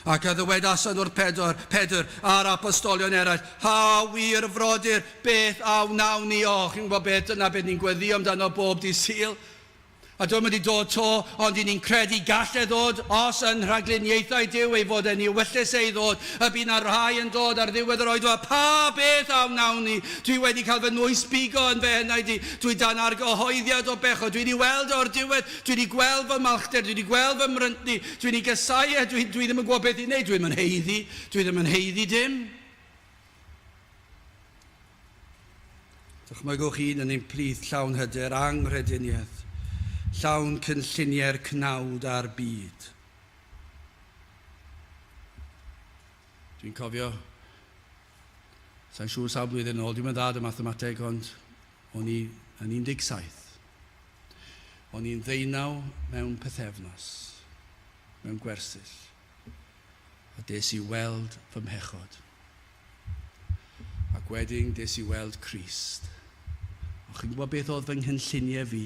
Ac a ddywedasan wrth Pedr, Pedr a'r apostolion eraill, Ha, wir frodyr, beth a wnawn ni? O, chi'n gwybod beth, dyna beth ni'n gweddio amdano bob dydd Sul. A dio'm wedi dod 'to, ond 'y ni'n credu gall e ddod, os yn rhagluniaethau Duw ei fod e'n ewyllys e i ddod, y bydd 'na rai yn dod ar ddiwedd yr oedfa. Pa beth a wnawn ni? Dwi wedi cael fy nwysbigo yn fy henaid i. Dwi dan argyhoeddiad o bechod. Dwi 'di weld e o'r diwedd. Dwi 'di gweld fy malchder. Dwi 'di gweld fy mryntni. Dwi'n ei gasau e. Dwi, dwi ddim yn gwybod beth i wneud. Dwi ddim yn haeddu. Dwi ddim yn haeddu dim. Dychmygwch un yn ein plith llawn hyder, anghrediniaeth, llawn cynlluniau'r cnawd a'r byd. Dwi'n cofio, sa'n siŵr sawl blwyddyn yn ôl, dwi'n yn dda dy mathemateg, ond o'n i yn 17. O'n i'n ddeunaw mewn pythefnos, mewn gwersyll, a des i weld fy mhechod. Ac wedyn des i weld Crist. Ond chi'n gwybod beth oedd fy nghynlluniau fi?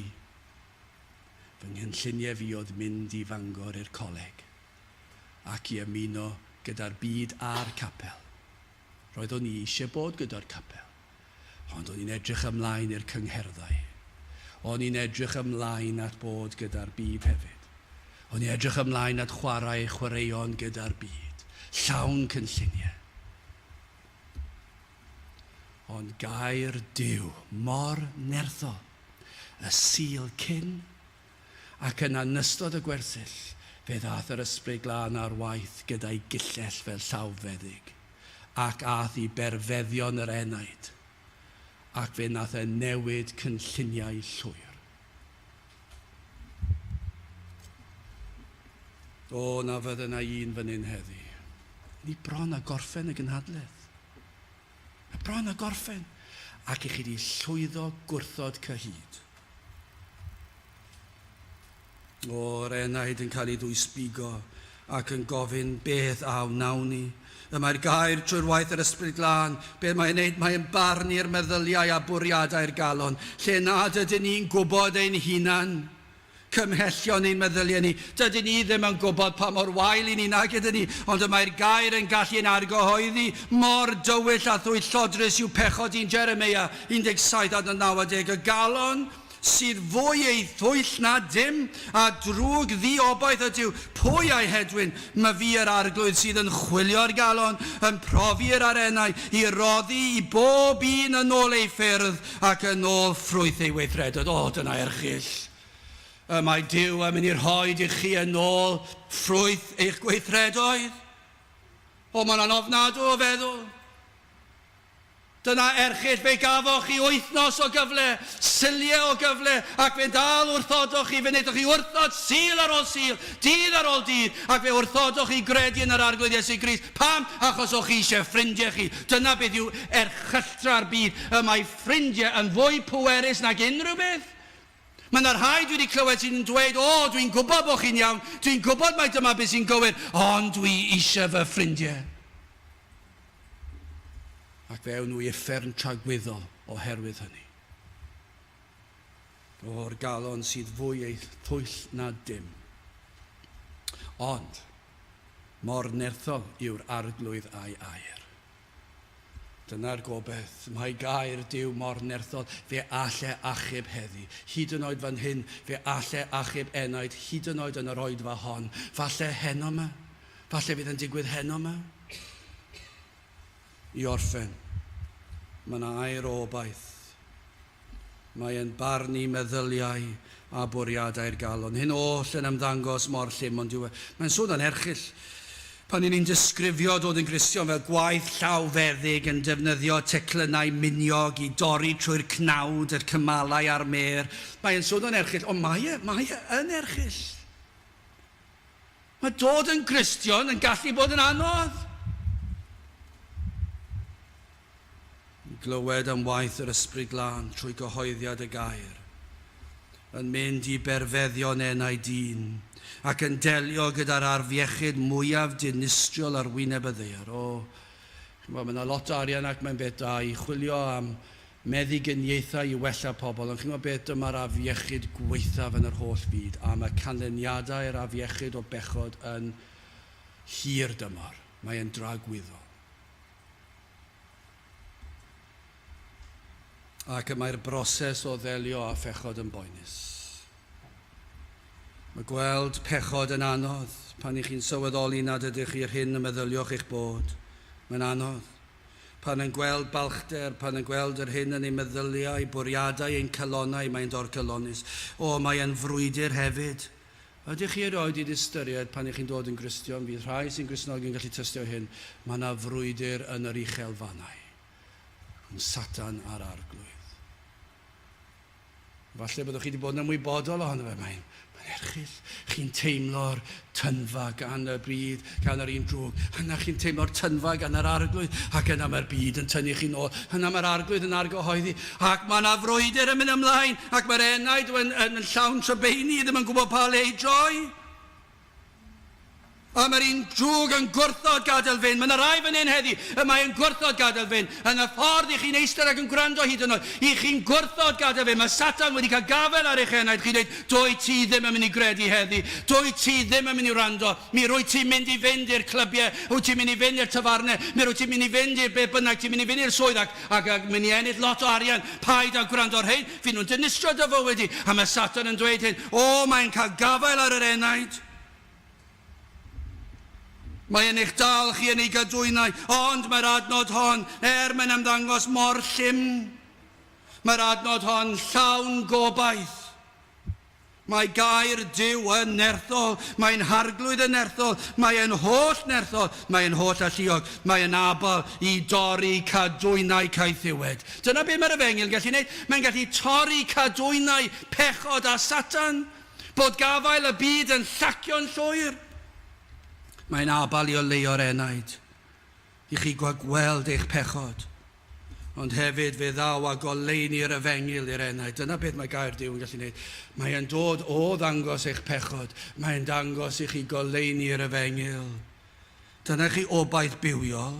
Fy nghynlluniau fi oedd mynd i Fangor i'r coleg ac i ymuno gyda'r byd a'r capel. Roeddwn i eisiau bod gyda'r capel, ond o'n i'n edrych ymlaen i'r cyngherddau. O'n i'n edrych ymlaen at bod gyda'r byd hefyd. O'n i'n edrych ymlaen at chwarae chwaraeon gyda'r byd, llawn cynlluniau. Ond gair Duw mor nerthol, y Sul cyn ac yna yn ystod y gwersyll, fe ddaeth yr Ysbryd Glân ar waith gyda'i gyllell fel llawfeddyg, ac ath i berfeddion yr enaid, ac fe nath e newid cynlluniau llwyr. O, na fydde na un fan hyn heddi. Ni bron a gorffen y gynhadledd. Mae bron a gorffen. Ac i chi di llwyddo gwrthod cyhyd. O'r enaid yn cael ei ddwysbigo ac yn gofyn beth a wnawn ni. Y mae'r gair trwy'r waith yr Ysbryd Glân, beth mae'n wneud, mae'n barnu'r meddyliau a bwriadau'r galon, lle nad ydyn ni'n gwybod ein hunan, cymhellion ein meddyliau ni. Dydyn ni ddim yn gwybod pa mor wael i ni nag ydyn ni, ond y mae'r gair yn gallu ein argyhoeddi mor dywyll a thwyllodrus yw pechod un Jeremeia 17 adnod 90, y galon sydd fwy ei thwyll na dim, a drwg ddiobaith ydyw, pwy a'i hedwyn? Myfi yr Arglwydd sydd yn chwilio'r galon, yn profi'r arennau, i roddi i bob un yn ôl ei ffyrdd ac yn ôl ffrwyth ei weithredoedd. O, dyna erchyll! Y mae Duw yn mynd i rhoi i chi yn ôl ffrwyth eich gweithredoedd. O, mae'n anofnadw o feddwl. Dyna erchyll, fe gafoch chi wythnos o gyfle, Suliau o gyfle, ac fe dal wrthodoch chi, fe wnaethoch chi wrthod Sul ar ôl Sul, dydd ar ôl dydd, ac fe wrthodoch chi gredu yn yr Arglwydd Iesu Grist. Pam? Achos o'ch chi eisiau ffrindiau chi. Dyna beth yw erchylltra'r byd. Y mae ffrindiau yn fwy pwerus nag unrhyw beth. Mae yna rhai dwi wedi clywed sydd yn dweud, o, dwi'n gwybod bod chi'n iawn, dwi'n gwybod mai dyma beth sy'n gywir, ond dwi eisiau fy ffrindiau. Ac fe awn nhw i uffern tragwyddol oherwydd hynny. O'r galon sydd fwy ei thwyll na dim. Ond, mor nerthol yw'r Arglwydd a'i air. Dyna'r gobaith. Mae gair Duw mor nerthol, fe all e achub heddi. Hyd yn oed fan hyn, fe all e achub enaid, hyd yn oed yn yr oedfa hon. Falle heno 'ma. Falle fydd yn digwydd heno 'ma. I orffen, mae 'na air o obaith. Mae e'n barnu meddyliau a bwriadau'r galon. Hyn oll yn ymddangos mor llym, ond dyw e. Mae'n swnio'n erchyll pan 'y ni'n disgrifio dod yn Gristion fel gwaith llaw feddyg yn defnyddio teclynnau miniog i dorri trwy'r cnawd, y cymalau a'r mêr. Mae e'n swnio'n erchyll, ond mae e, mae e yn erchyll. Mae dod yn Gristion yn gallu bod yn anodd. I glywed am waith yr Ysbryd Glân trwy gyhoeddiad y Gair, yn mynd i berfeddion enau dyn, ac yn delio gyda'r arfiechyd mwyaf dinistriol ar wyneb y ddaear. O, chimod, mae yna lot o arian ac mae'n beth da i chwilio am meddyginiaethau i wella pobl, ond chi'n gwybod beth, dyma'r afiechyd gwaethaf yn yr holl fyd, a mae canlyniadau'r afiechyd o bechod yn hir dymor. Mae e'n dragwyddol. Ac y mae'r broses o ddelio â phechod yn boenus. Mae gweld pechod yn anodd pan i chi'n sylweddoli nad ydych chi'r hyn y meddylioch eich bod. Mae'n anodd. Pan yn gweld balchder, pan yn gweld yr hyn yn ein meddyliau, bwriadau ein calonnau, mae'n dorcalonnus. O, mae e'n frwydr hefyd. Ydych chi erioed wedi ystyried pan ych chi'n dod yn Gristion, fydd rhai sy'n Gristnogion gallu tystio hyn, mae yna frwydr yn yr uchelfannau, rhwng Satan a'r Arglwydd. Falle byddwch chi wedi bod yn ymwybodol ohono fe. Mae'n mae erchyll. Chi'n teimlo'r tynfa gan y byd, gan yr un drwg. Yna chi'n teimlo'r tynfa gan yr arglwydd, ac yna mae'r byd yn tynnu chi'n ôl. Yna mae'r arglwydd yn argyhoeddi, ac mae yna frwydr yn mynd ymlaen, ac mae'r enaid yn, yn, yn llawn trybeini, ddim yn gwybod pa le i droi. A mae'r un drwg yn gwrthod gadael fynd. Mae yna rai fan hyn heddi y mae yn gwrthod gadael fynd. Yn y ffordd i chi'n eistedd ac yn gwrando hyd yn oed, i chi'n gwrthod gadael fynd. Mae Satan wedi cael gafael ar eich enaid. Chi'n dweud, dwyt ti ddim yn mynd i gredu heddi. Dwyt ti ddim yn mynd i wrando. Mi rwyt ti'n mynd i fynd i'r clybiau. Wyt ti'n mynd i fynd i'r tafarnau. Mi rwyt ti'n mynd i fynd i'r be bynnag. Ti'n mynd i fynd i'r swydd ac, ac, ac mynd i ennill lot o arian. Paid â gwrando ar rhein. Fy nhw'n dinistrio dy fywyd di. A mae Satan yn dweud hyn. O, mae'n cael gafael ar yr enaid. Mae yn eich dal chi yn ei gadwynau, ond mae'r adnod hon, er mae'n ymddangos mor llym, mae'r adnod hon llawn gobaith. Mae gair Duw yn nerthol, mae'n harglwydd yn nerthol, mae e'n holl nerthol, mae e'n holl alluog, mae e'n abl i dorri cadwynau caethiwed. Dyna be mae'r efengyl yn gallu gwneud. Mae'n gallu torri cadwynau pechod a Satan. Bod gafael y byd yn llacio'n llwyr. Mae'n abl i oleuo'r enaid, i chi gweld eich pechod. Ond hefyd fe ddaw â goleuni'r efengyl i'r enaid. Dyna beth mae gair Duw yn gallu gwneud. Mae e'n dod o ddangos eich pechod. Mae e'n dangos i chi goleuni'r efengyl. Dyna chi obaith bywiol.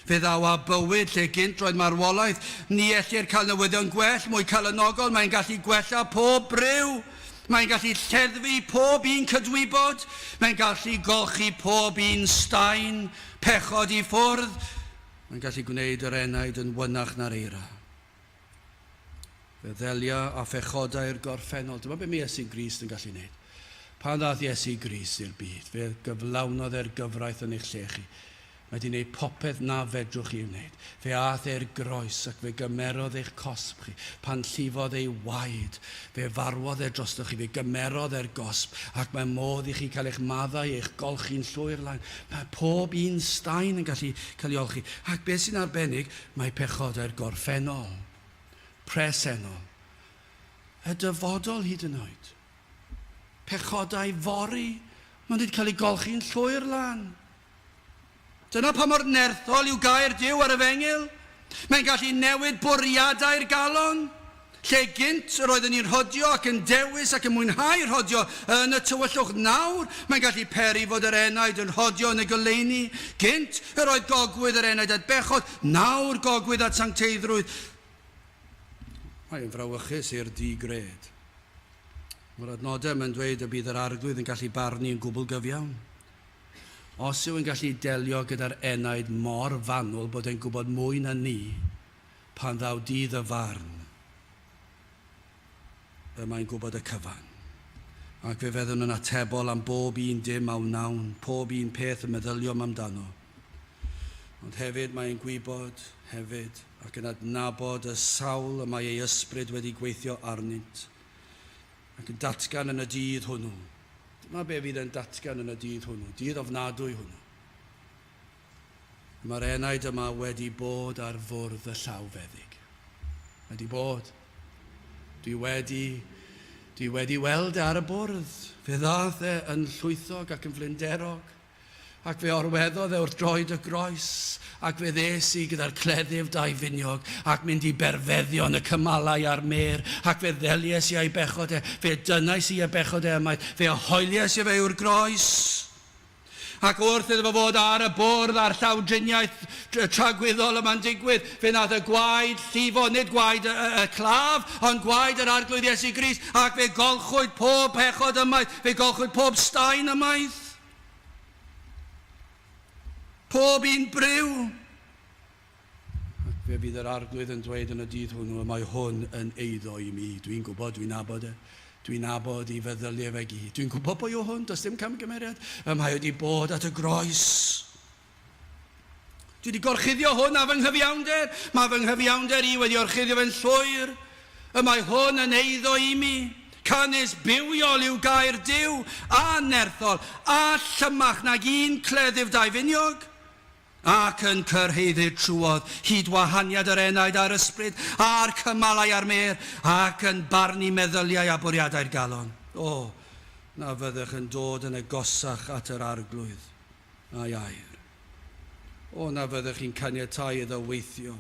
Fe ddaw â bywyd lle gynt roedd marwolaeth. Ni ellir cael newyddion gwell, mwy calonogol. Mae'n gallu gwella pob briw. Mae'n gallu lleddfu pob un cydwybod. Mae'n gallu golchi pob un staen pechod i ffwrdd. Mae'n gallu gwneud yr enaid yn wynach na'r eira. Fe ddelia â phechodau'r gorffennol. Dyma be mae Iesu Grist yn gallu wneud. Pan ddaeth Iesu Grist i'r byd, fe gyflawnodd e'r gyfraith yn eich lle chi. Mae wedi gwneud popeth na fedrwch chi ei wneud. Fe aeth e'r groes ac fe gymerodd eich cosb chi. Pan llifodd ei waed, fe farwodd e drostoch chi, fe gymerodd e'r gosb ac mae modd i chi cael eich maddau, eich golchi'n llwyr lan. Mae pob un staen yn gallu cael ei olchi. Ac beth sy'n arbennig, mae pechodau'r gorffennol, presennol, y dyfodol hyd yn oed. Pechodau fory, maen nhw wedi cael eu golchi'n llwyr lan. Dyna pa mor nerthol yw gair Duw ar Efengyl. Mae'n gallu newid bwriadau'r galon. Lle gynt yr oeddwn ni'n rhodio ac yn dewis ac yn mwynhau rhodio yn y tywyllwch, nawr mae'n gallu peri fod yr enaid yn rhodio yn y goleuni. Gynt yr oedd gogwydd yr enaid at bechod, nawr gogwydd at sancteiddrwydd. Mae'n frawychus i'r di-gred. Mae'r adnodau yma'n dweud y bydd yr Arglwydd yn gallu barnu yn gwbl gyfiawn. Os yw e'n gallu delio gyda'r enaid mor fanwl bod e'n gwybod mwy na ni pan ddaw dydd y farn, y mae'n gwybod y cyfan. Ac fe fyddwn yn atebol am bob un dim a wnawn, pob un peth y meddyliom amdano. Ond hefyd mae'n gwybod, hefyd, ac yn adnabod y sawl y mae ei ysbryd wedi gweithio arnynt, ac yn datgan yn y dydd hwnnw. Dyma be fydd e'n datgan yn y dydd hwnnw, dydd ofnadwy hwnnw. Mae'r enaid yma wedi bod ar fwrdd y llawfeddyg. Wedi bod. Dwi wedi, dwi wedi weld e ar y bwrdd. Fe ddaeth e yn llwythog ac yn flinderog. Ac fe orweddodd e wrth droed y groes, ac fe ddes i gyda'r cleddyf daufiniog, ac mynd i berfeddion y cymalau a'r mêr, ac fe ddelies i a'i bechod e, fe dynnais i ei bechod e ymaith, fe hoelies i fe yw'r groes. Ac wrth iddo fo fod ar y bwrdd a'r llawdriniaeth tragwyddol yma'n digwydd, fe nath y gwaed llifo, nid gwaed y, y, y claf, ond gwaed yr Arglwydd Iesu Grist, ac fe golchwyd pob pechod ymaith, fe golchwyd pob staen ymaith. Pob un briw. Ac fe fydd yr Arglwydd yn dweud yn y dydd hwnnw, y mae hwn yn eiddo i mi. Dwi'n gwybod, dwi'n nabod e. Dwi'n nabod i feddyliau fe gyd. Dwi'n gwybod pwy yw hwn, does dim camgymeriad. Y mae wedi bod at y groes. Dwi wedi gorchuddio hwn â fy nghyfiawnder. Mae fy nghyfiawnder i wedi orchuddio fe'n llwyr. Y mae hwn yn eiddo i mi. Canys bywiol yw gair Duw, a nerthol, a llymach nag un cleddyf daufiniog, ac yn cyrhaeddu trwodd hyd wahaniad yr enaid a'r ysbryd, a'r cymalau a'r mêr, ac yn barnu meddyliau a bwriadau'r galon. O, na fyddech yn dod yn agosach at yr Arglwydd a'i air. O, na fyddech chi'n caniatáu iddo weithio,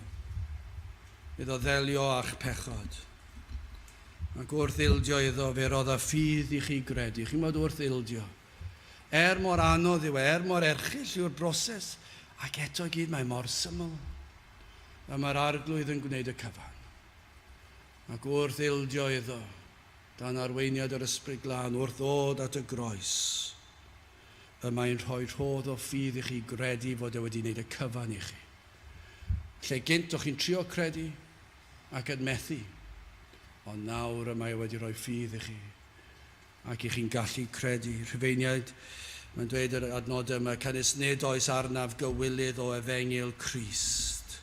iddo ddelio â'ch pechod. Ac wrth ildio iddo, fe rodda ffydd i chi gredu. Chi'n gwybod wrth ildio. Er mor anodd yw e, er mor erchyll yw'r broses, ac eto i gyd mae mor syml. Y mae'r Arglwydd yn gwneud y cyfan. Ac wrth ildio iddo, dan arweiniad yr Ysbryd Glân, wrth ddod at y groes, y mae'n rhoi rhodd o ffydd i chi gredu fod e wedi wneud y cyfan i chi. Lle gynt o'ch chi'n trio credu ac yn methu, ond nawr y mae e wedi rhoi ffydd i chi ac i chi'n gallu credu. Rhufeiniaid, mae'n dweud yr adnodau yma, canys nid oes arnaf gywilydd o efengyl Crist.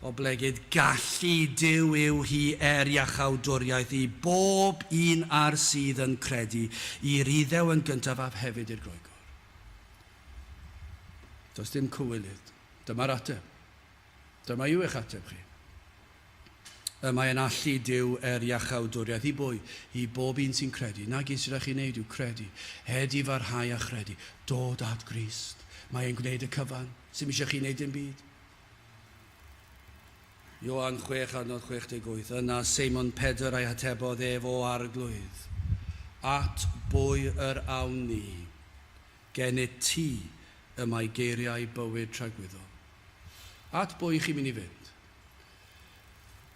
Oblegid gallu Duw yw hi er iachawdwriaeth i bob un a'r sydd yn credu, i'r Iddew yn gyntaf a hefyd i'r Groegwr. Does dim cywilydd. Dyma'r ateb. Dyma yw eich ateb chi. Y mae yn allu Duw er iachawdwriaeth i bwy? I bob un sy'n credu. Na gyd sydd rhaid chi wneud yw credu. Edifarhau a chredu. Dod at Grist. Mae e'n gwneud y cyfan. Sy'm eisiau chi wneud dim byd. Ioan 6 adnod 68. Yna Seimon Pedr a'i hatebodd ef, O Arglwydd, at bwy yr awn ni? Gennyt ti y mae geiriau bywyd tragwyddol. At bwy chi'n mynd i fynd?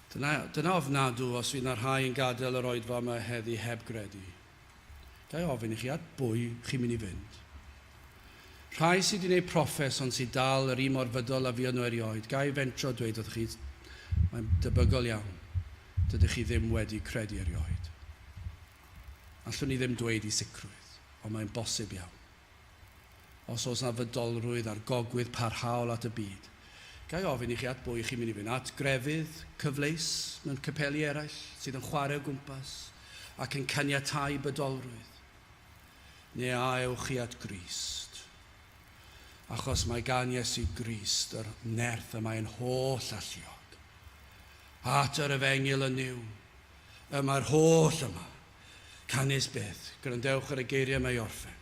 Dyna, dyna ofnadw os fydd na rhai yn gadael yr oedfa yma heddi heb gredu. Ga i ofyn i chi, at bwy chi'n mynd i fynd? Rhai sydd wedi gwneud proffes ond sydd dal yr un mor fydol a fuon nhw erioed, ga i fentro dweud wrthych chi, mae'n debygol iawn, dydych chi ddim wedi credu erioed. Allwn ni ddim dweud i sicrwydd, ond mae'n bosib iawn. Os oes 'na fydolrwydd a'r gogwydd parhaol at y byd, ga i ofyn i chi at bwy chi'n mynd i fynd? At grefydd cyfleus mewn capeli eraill sydd yn chwarae o gwmpas ac yn caniatáu bydolrwydd? Neu a ewch chi at Grist? Achos mae gan Iesu Grist yr nerth y mae'n holl alluog. At yr efengyl yn Nuw, y mae'r holl yma. Canys beth? Gwrandewch ar y geiriau yma i orffen.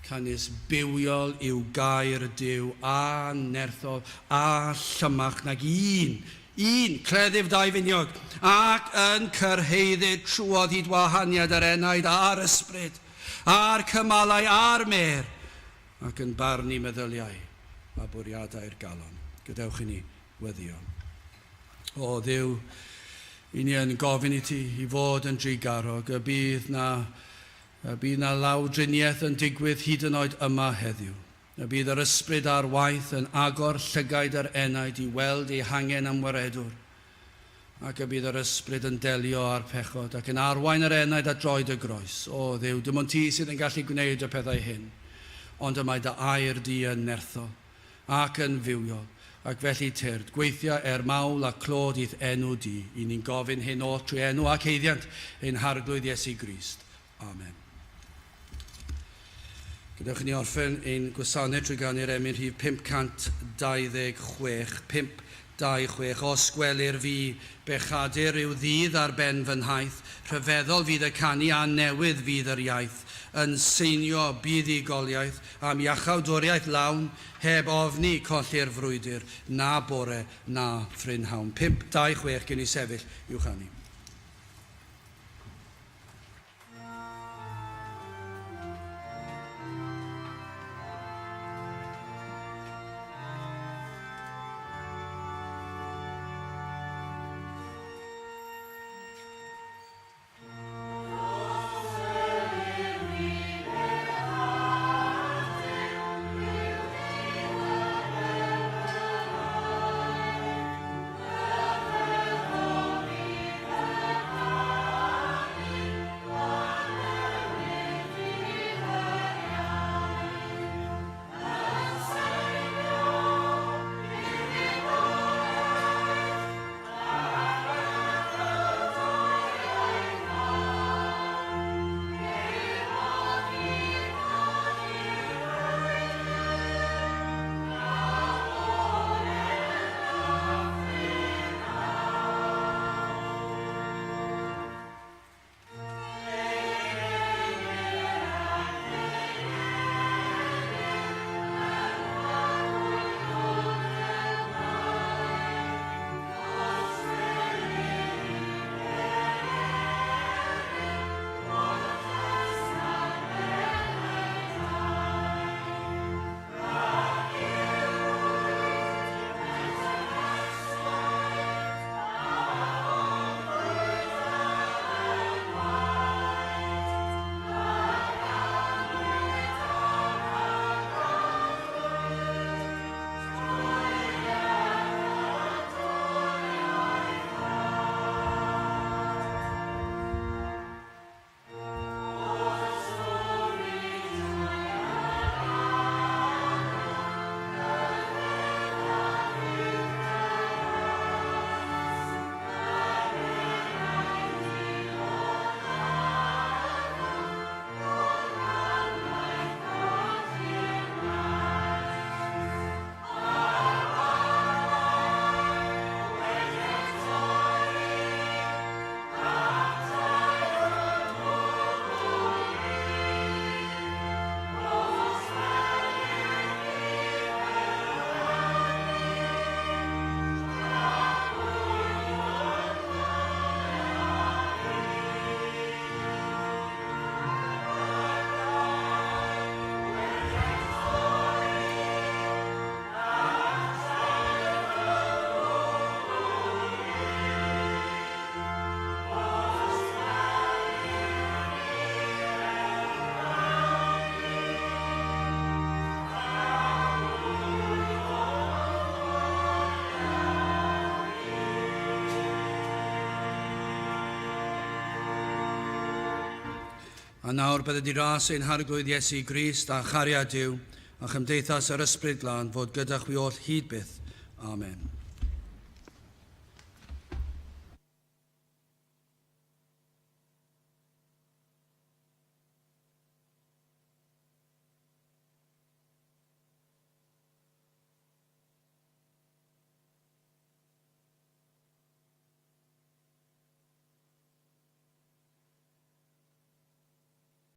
Canys bywiol yw gair Duw, a nerthol, a llymach nag un, un cleddyf daufiniog, ac yn cyrhaeddyd trwodd hyd wahaniad yr enaid a'r ysbryd, a'r cymalau a'r mêr, ac yn barnu meddyliau a bwriadau'r galon. Gadewch i ni weddïo. O Dduw, i ni yn gofyn i ti i fod yn drugarog, y bydd na, y bydd na lawdriniaeth yn digwydd hyd yn oed yma heddiw. Y bydd yr ysbryd ar waith yn agor llygaid yr enaid i weld ei hangen am waredwr, ac y bydd yr ysbryd yn delio â'r pechod ac yn arwain yr enaid at droed y groes. O Dduw, dim ond ti sydd yn gallu gwneud y pethau hyn, ond y mae dy air di yn nerthol ac yn fywiol, ac felly tyrd, gweithia er mawl a clod i'th enw di. I ni'n gofyn hyn oll trwy enw ac haeddiant ein Harglwydd Iesu Grist. Amen. Gadewch i ni orffen ein gwasanaeth trwy ganu'r emyn rhif 526, 526, Os gwelir fi, bechadur rhyw ddydd ar ben fy nhaith, rhyfeddol fydd y canu a newydd fydd yr iaith, yn seinio buddugoliaeth am iachawdwriaeth lawn, heb ofni colli'r frwydr, na bore na phrynhawn. 526, gewn ni sefyll i'w chanu. A nawr bydded i ras ein Harglwydd Iesu Grist a chariad Duw, a chymdeithas yr Ysbryd Glân fod gyda chwi oll hyd byth. Amen.